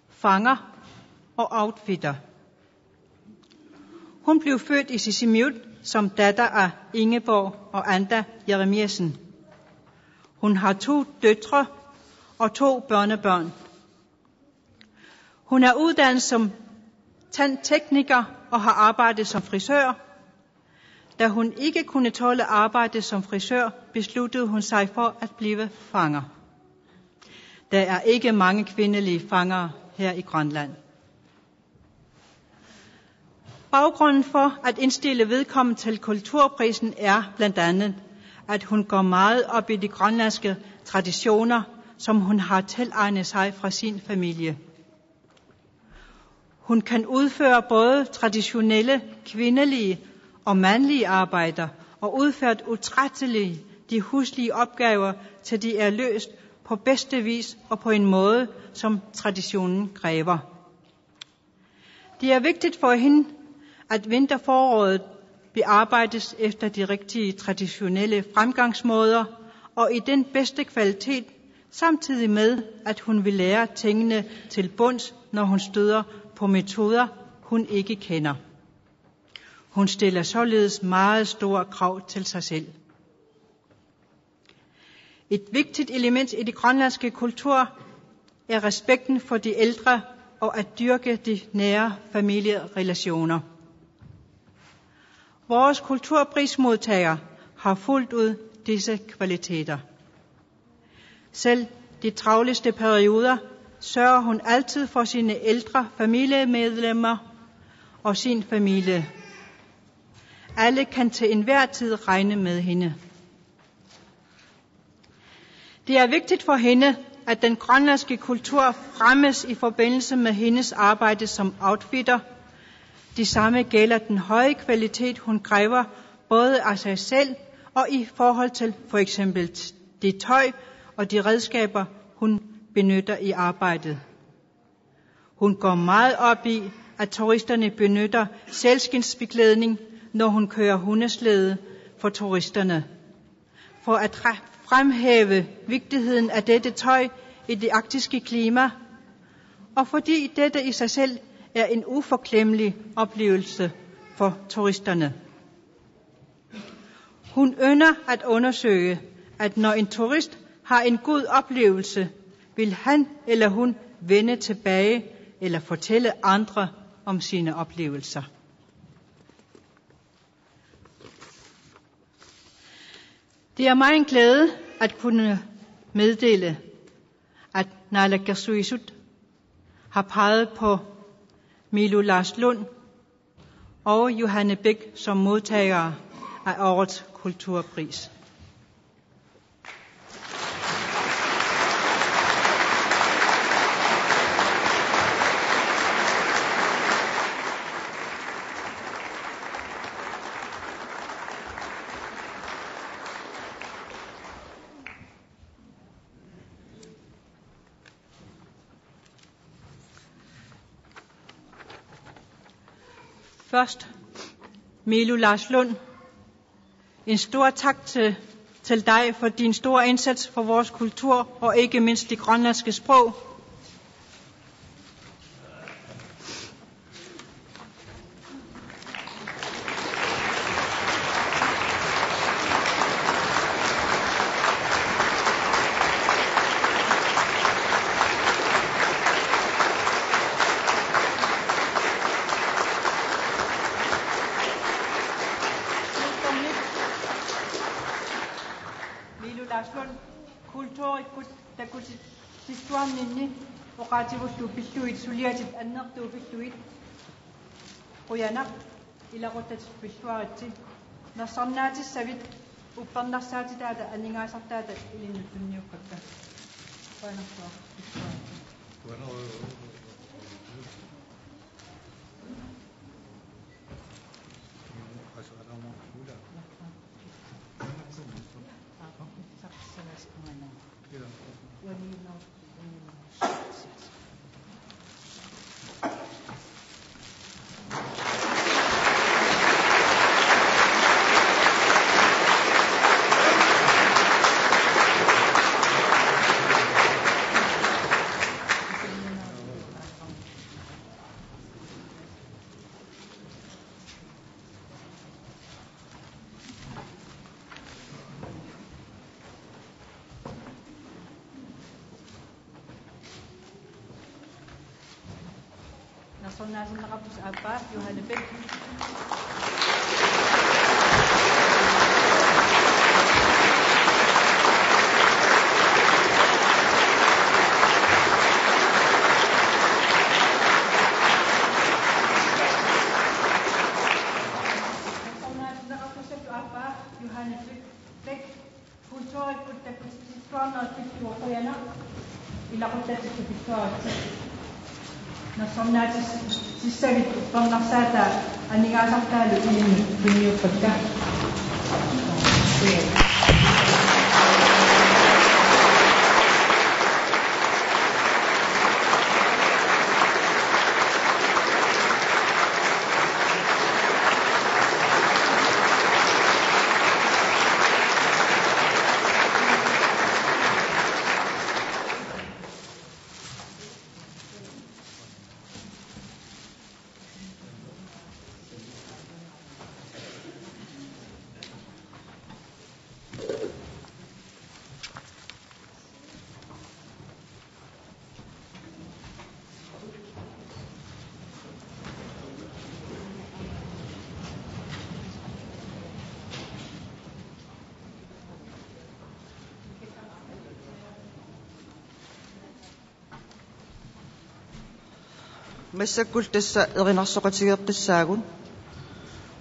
fanger og outfitter. Hun blev født i Sisimiut som datter af Ingeborg og Anda Jeremiassen. Hun har to døtre og to børnebørn. Hun er uddannet som tandtekniker og har arbejdet som frisør. Da hun ikke kunne tåle arbejde som frisør, besluttede hun sig for at blive fanger. Der er ikke mange kvindelige fangere her i Grønland. Baggrunden for at indstille vedkommende til kulturprisen er blandt andet, at hun går meget op i de grønlandske traditioner, som hun har tilegnet sig fra sin familie. Hun kan udføre både traditionelle kvindelige og mandlige arbejder og udført utrættelige de huslige opgaver, til de er løst på bedste vis og på en måde, som traditionen kræver. Det er vigtigt for hende, at vinterforåret bearbejdes efter de rigtige traditionelle fremgangsmåder og i den bedste kvalitet, samtidig med, at hun vil lære tingene til bunds, når hun støder på metoder, hun ikke kender. Hun stiller således meget store krav til sig selv. Et vigtigt element i det grønlandske kultur er respekten for de ældre og at dyrke de nære familierelationer. Vores kulturprismodtager har fuldt ud disse kvaliteter. Selv de travleste perioder sørger hun altid for sine ældre familiemedlemmer og sin familie. Alle kan til enhver tid regne med hende. Det er vigtigt for hende, at den grønlandske kultur fremmes i forbindelse med hendes arbejde som outfitter. Det samme gælder den høje kvalitet, hun kræver, både af sig selv og i forhold til for eksempel det tøj og de redskaber, hun benytter i arbejdet. Hun går meget op i, at turisterne benytter sælskindsbeklædning, når hun kører hundeslæde for turisterne, for at re-, fremhæve vigtigheden af dette tøj i det arktiske klima, og fordi dette i sig selv er en uforglemmelig oplevelse for turisterne. Hun ynder at undersøge, at når en turist har en god oplevelse, vil han eller hun vende tilbage eller fortælle andre om sine oplevelser. Det er mig en glæde at kunne meddele, at Naalakkersuisut har peget på Milo Lars Lund og Johanne Bech som modtagere af årets kulturpris. Først, Milo Lars Lund, en stor tak til, til dig for din store indsats for vores kultur og ikke mindst det grønlandske sprog. Milo Lars Lund, kulturikkut takutit- -tissuarninni oqaatigullu pillugit suliatit annertuut pillugit. Qujanaq, ilaquttatit pilluaritsi. Nersornaatissavit uppernarsaatitaata aningaasartaata ilinnut tunniukkakka. Qujanarsuaq pilluaritsi. Nersornaatinneqartusi aappaa, Johanne Bech. Nersornaatinneqartussatut aappaa, Johanne Bech. Kulturikkut takutissuarnertut qujanaq, ilaquttat takutissuaritsi. Nersornaatis-, tissavit uppernarsaata aningaasartaalu ilinnut tunniuppakka. Massakkut tassa erinarsoqatigeeqqissaagut.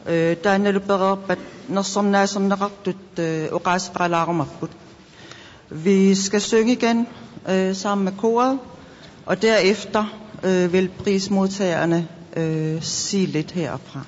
Øh, taannalu pereerpat nersornaaserneqartut, øh, oqaaseqalaarumaarput. Vi skal synge igen, øh, sammen med koret, og derefter, øh, vil prismodtagerne, øh, sige lidt herfra.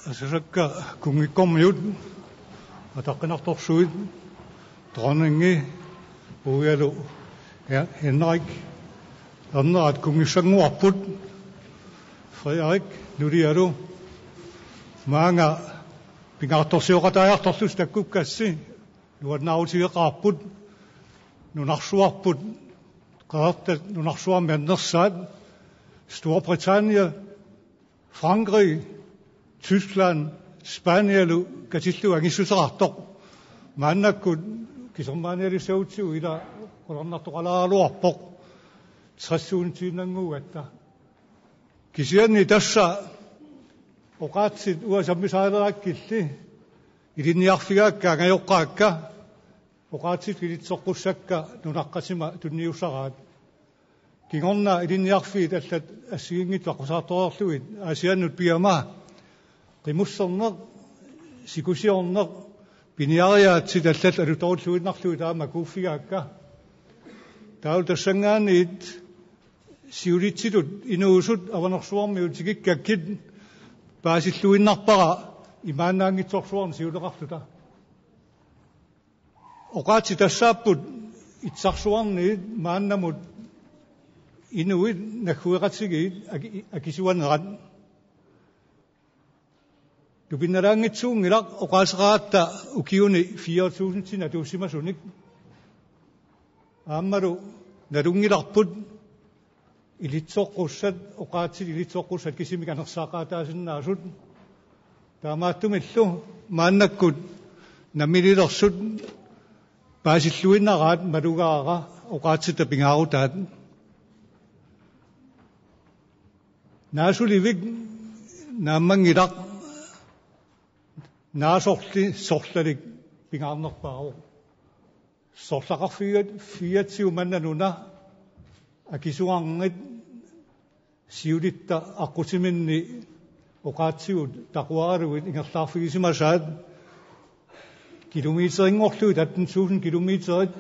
Asasakka kunngikkormiut, ataqqinartorsuit, dronningi, uialu, ja, Henrik, ernerat kunngissannguarput, Frederik, nulialu, maanga pingaartorsioqataajartorlusi takkukkassi, nuannaarutigeqaarput, nunarsuarput, qeqertat nunarsuarmi annersaat, Storbritannien, Frankrig, Tyskland, Spanialu katillugu angissuseqartoq. Maannakkut kisermaanialissagutsigu ila qularnartoqalaaraluarpoq. Tressuunitiinnannguugatta. Kisianni tassa oqaatsit uanga sammisaalerakkilli ilinniarfigaakka angajoqqaakka, oqaatsit ilitsoqqussakka nunaqqatima tunniussaraat. Kingorna ilinniarfiit allat assigiinngitsut aqqusaartoreerlugit Aasiannut pigama, qimusserneq, sikusiorneq, piniariaatsit allallu alutorulluinnarlugit aamma akuuffigaakka. Taava tassanngaanniit siulitsitut inuusut avanersuarmiut tikikkakkit paasilluinnarpara imaannaanngitsorsuarnik siuleqarluta. Oqaatsit tassaapput itsarsuarniit maannamut inuit naggueqatigiit aki-, akisuanerat. Tupinnalaanngitsuunngilaq oqaaseqaratta ukiuni fire tusind atuussimasunik. Aammalu nalunngilarput ilitsoqqussat, oqaatsit ilitsoqqussat kisimik anersaaqaataasinnaasut. Taamaattumillu maannakkut namminiilersut paasilluinnaraat malugaara oqaatsitta pingaarutaat. Naasulivik naammanngilaq, naasorli sorlalik pingaarnerpaavoq. Sorlaqarfigigatsigu manna nuna akisuarnit siulitta aqqutiminni oqaatsigut taquaralugit ingerlaarfigisimasaat kilometerinngorlugit atten tusind kilometerit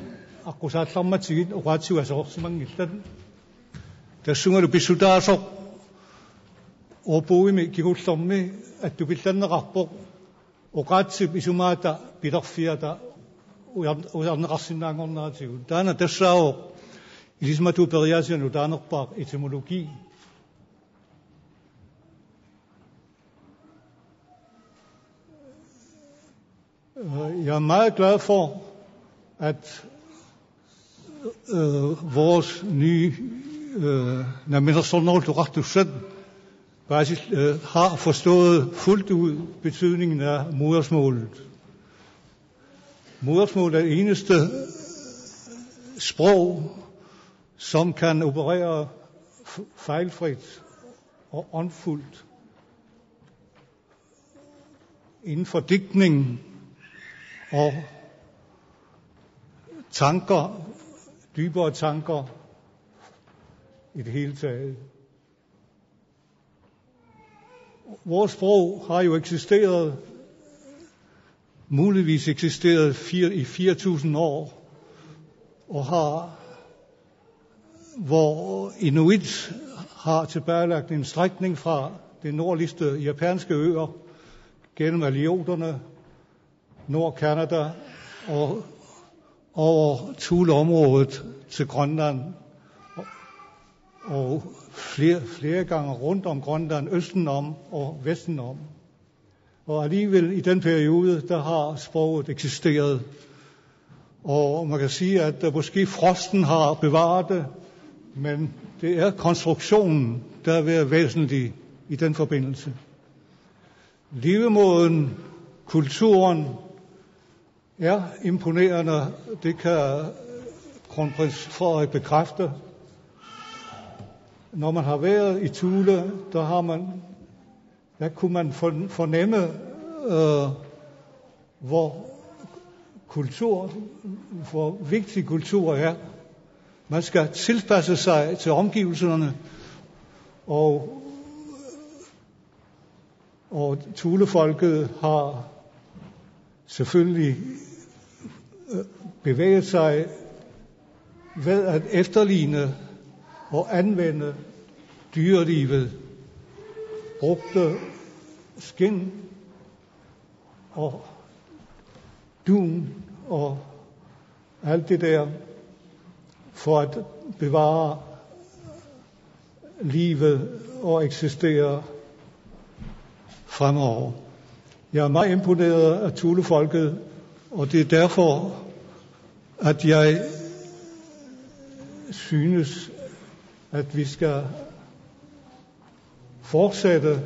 aqqusaallarmatigit oqaatsigut aserorsimanngillat. Tassungalu pissutaasoq ordbogimi kingullermi attupillanneqarpoq oqaatsip isumaata pilerfiata ujar-, ujarneqarsinnaanngorneratigut. Taanna tassaavoq ilisimatuut periaasianut nutaanerpaaq etymologi. Øh, jeg er meget glad for, at øh, vores nye øh, Namminersornerullutik Oqartussat, Basil, øh, har forstået fuldt ud betydningen af modersmålet. Modersmålet er det eneste sprog, som kan operere f- fejlfrit og åndfuldt inden for digtning og tanker, dybere tanker i det hele taget. Vores sprog har jo eksisteret, muligvis eksisteret fire, i fire tusind år, og har, hvor inuit har tilbagelagt en strækning fra de nordligste japanske øer gennem aleuterne, Nord-Canada og over Thuleområdet til Grønland, og flere, flere gange rundt om Grønland, østen om og vesten om. Og alligevel i den periode, der har sproget eksisteret. Og man kan sige, at der måske frosten har bevaret det, men det er konstruktionen, der har været væsentlig i den forbindelse. Levemåden, kulturen er imponerende. Det kan kronprins Frederik bekræfte. Når man har været i Thule, der har man, der kunne man for- fornemme, øh, hvor kultur, hvor vigtig kultur er. Man skal tilpasse sig til omgivelserne, og, og Thulefolket har selvfølgelig øh, bevæget sig ved at efterligne og anvende dyrelivet. Brugte skind og dun og alt det der for at bevare livet og eksistere fremover. Jeg er meget imponeret af Thulefolket, og det er derfor, at jeg synes, at vi skal fortsætte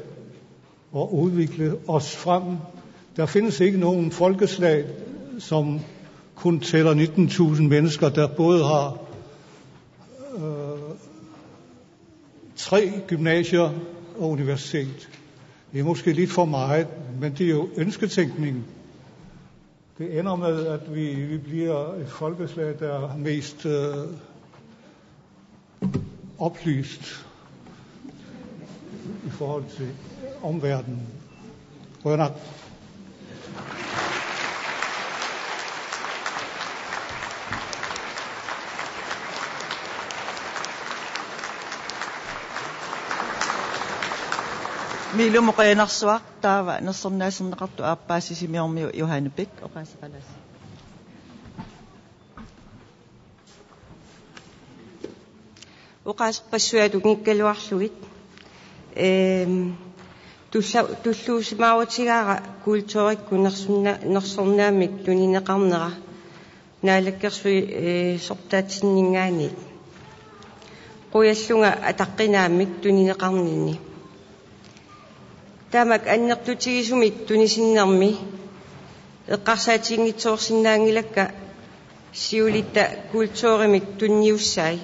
og udvikle os frem. Der findes ikke nogen folkeslag, som kun tæller nitten tusind mennesker, der både har øh, tre gymnasier og universitet. Det er måske lidt for meget, men det er jo ønsketænkning. Det ender med, at vi, vi bliver et folkeslag, der er mest øh, oplyst i forhold til omverdenen. Qujanaq. Miilumut qujanarsuaq. Taava nersornaaserneqartut aappaa Sisimiormiut Johanne Bech oqaaseqalaassaaq. Oqaaserpassuit atukikkaluarlugit. Ehm, tulla-, tulluusimaarutigaara kulturikkut nersorna-, nersornaammik tunineqarnera Naalakkersuisortaatsinninngaanniit. Qujallunga ataqqinaammik tunineqarninni. Taamak annertutigisumik tunisinnermi eqqarsaatiginngitsoorsinnaanngilakka siulitta kulturimik tunniussai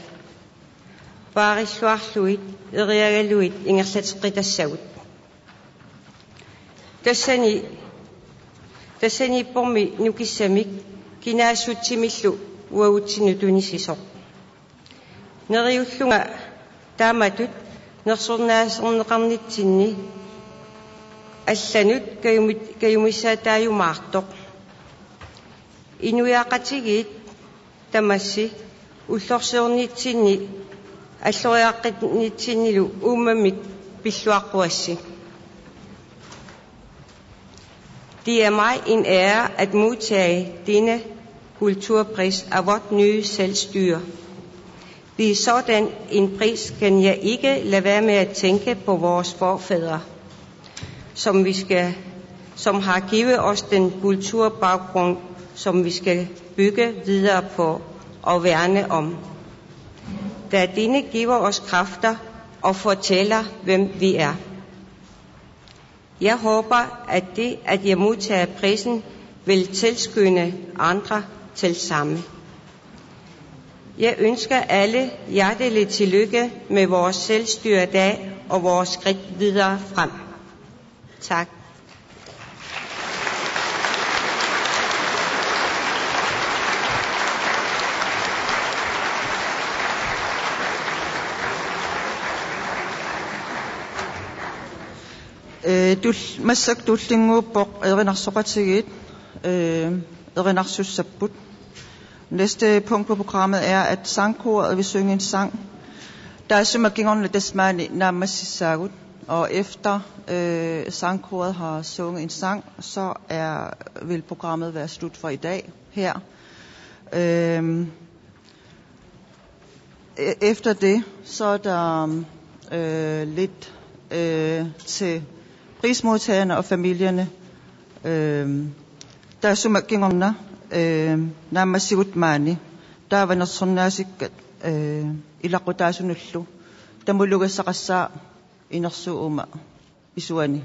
paarilluarlugit eriagalugit ingerlateqqitassagut. Tassani, tassaniippormi nukissamik kinaassutsimillu uagutsinnut tunisisoq. Neriullunga taamatut nersornaaserneqarnitsinni allanut kajumi-, kajumissaataajumaartoq. Inuiaqatigiit tamassi ullorsiornitsinni alloriaqqinnitsinnilu uummammik pilluaqquassi. Det er mig en ære at modtage denne kulturpris af vort nye selvstyre. Ved sådan en pris kan jeg ikke lade være med at tænke på vores forfædre, som vi skal, som har givet os den kulturbaggrund, som vi skal bygge videre på og værne om. Da denne giver os kræfter og fortæller, hvem vi er. Jeg håber, at det, at jeg modtager prisen, vil tilskynde andre til samme. Jeg ønsker alle hjerteligt tillykke med vores selvstyredag og vores skridt videre frem. Tak. Ee, tul-, massakkut tullinnguuppoq erinarsoqatigiit, ee, erinarsussapput. Næste punkt på programmet er, at sangkoret vil synge en sang. Taassuma kingorna tassa maani naammassissaagut. Og efter, øh, sangkoret har sunget en sang, så er, vil programmet være slut for i dag her. Øhm, E-, efter det, så er der, øh, lidt, øh, til prismodtagerne og familierne. Øhm, taassuma kingorna, øh, naammassigut maani. Taava nersornaasikkat, øh, ilaquttaasunullu. Tamulugassaqassaaq inersuup uuma isuani.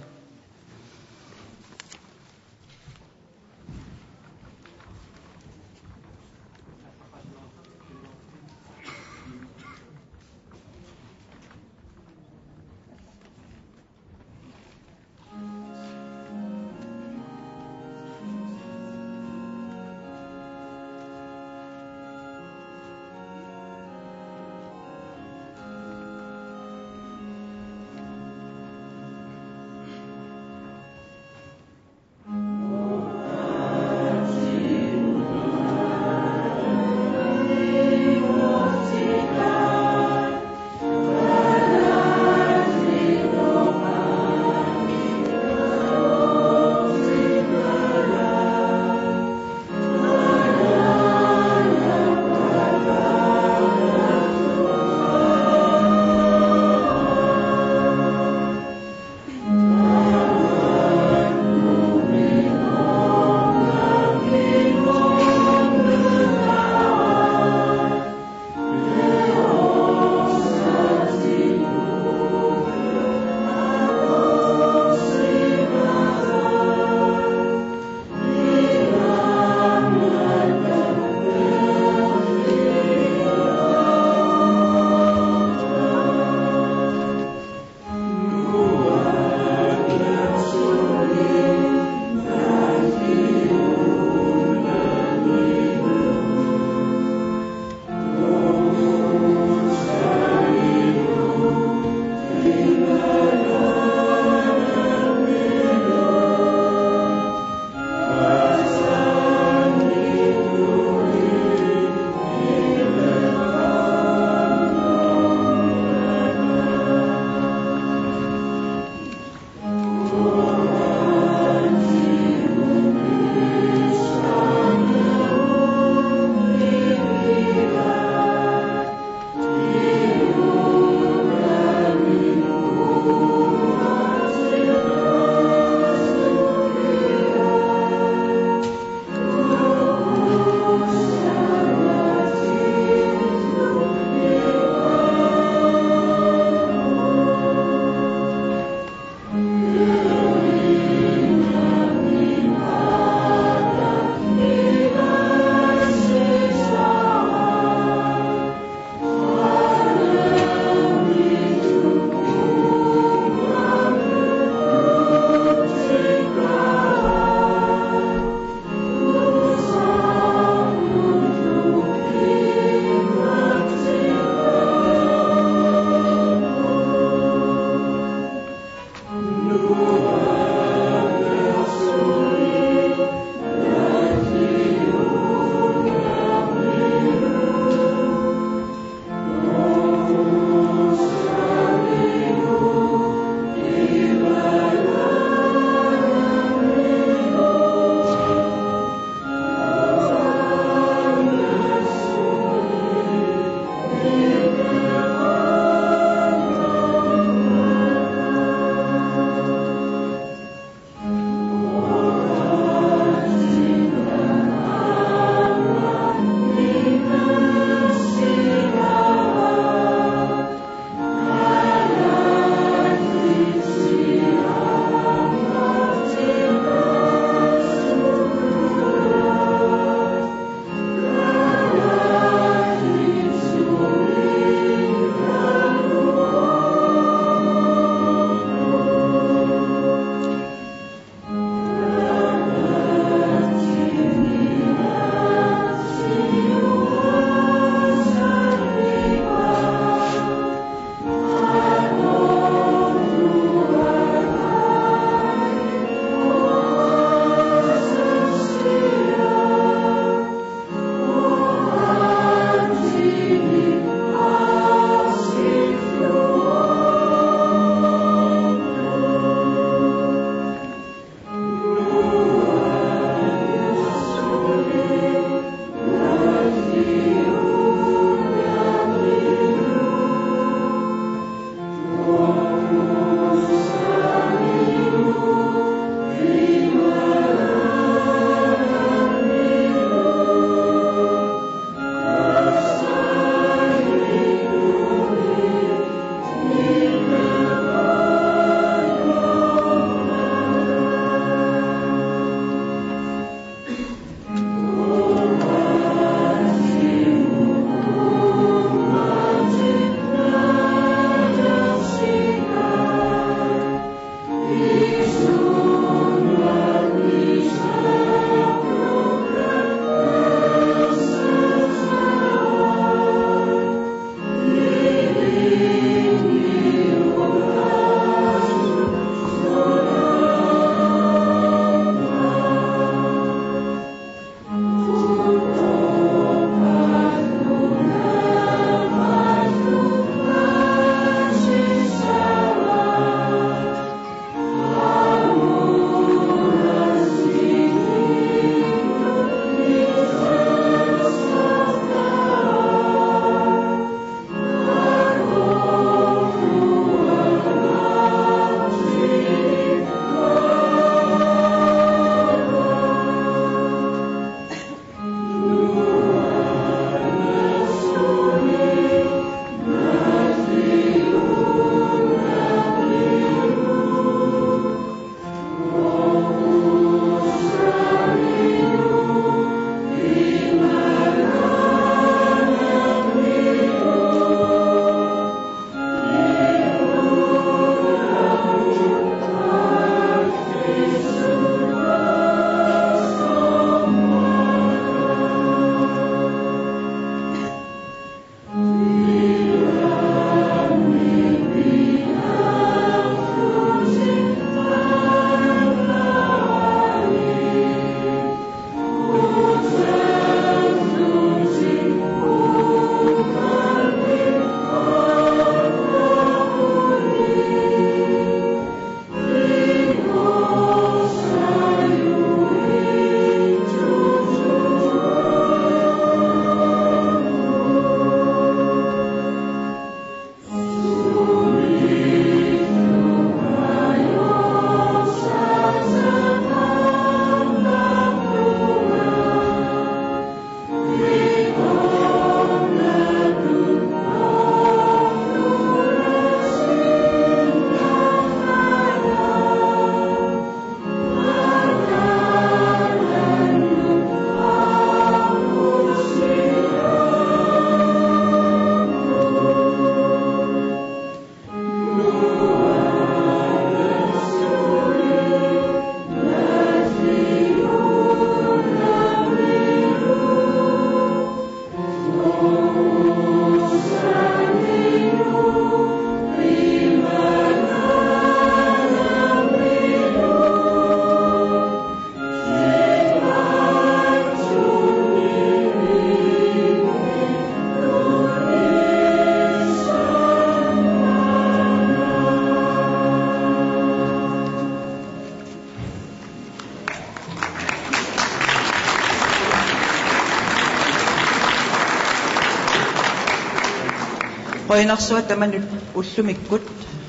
Qujanarsuaq tamanut ullumikkut,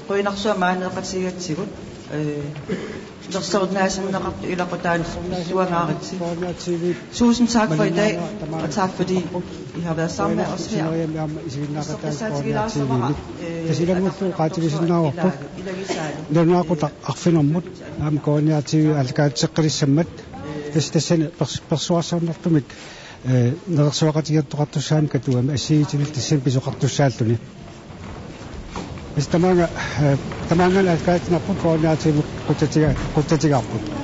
qujanarsuaq maaniiqatigigatsigut, eh, nersornaasinneqartut ilaqutariinnut pilluangaaritsi. Tusind tak for i dag, og tak fordi I har været sammen med os her. Isertitsaatigilaassavara, eh, tasilamullu qaatigisinnaarput. Nalunaaqutaq arfinermut aamma K N R T V aallakaatitseqqilissammat, tassa tassani pers-, persuarsornartumik, eh, nersornaateqartussaammat katugami assigiinngitsunillu tassani pisoqartussaalluni. Tassa tamaanga, eh, tamaanga aallakaatitsinerput K N R T V qutsatiga-, qutsatigaarput.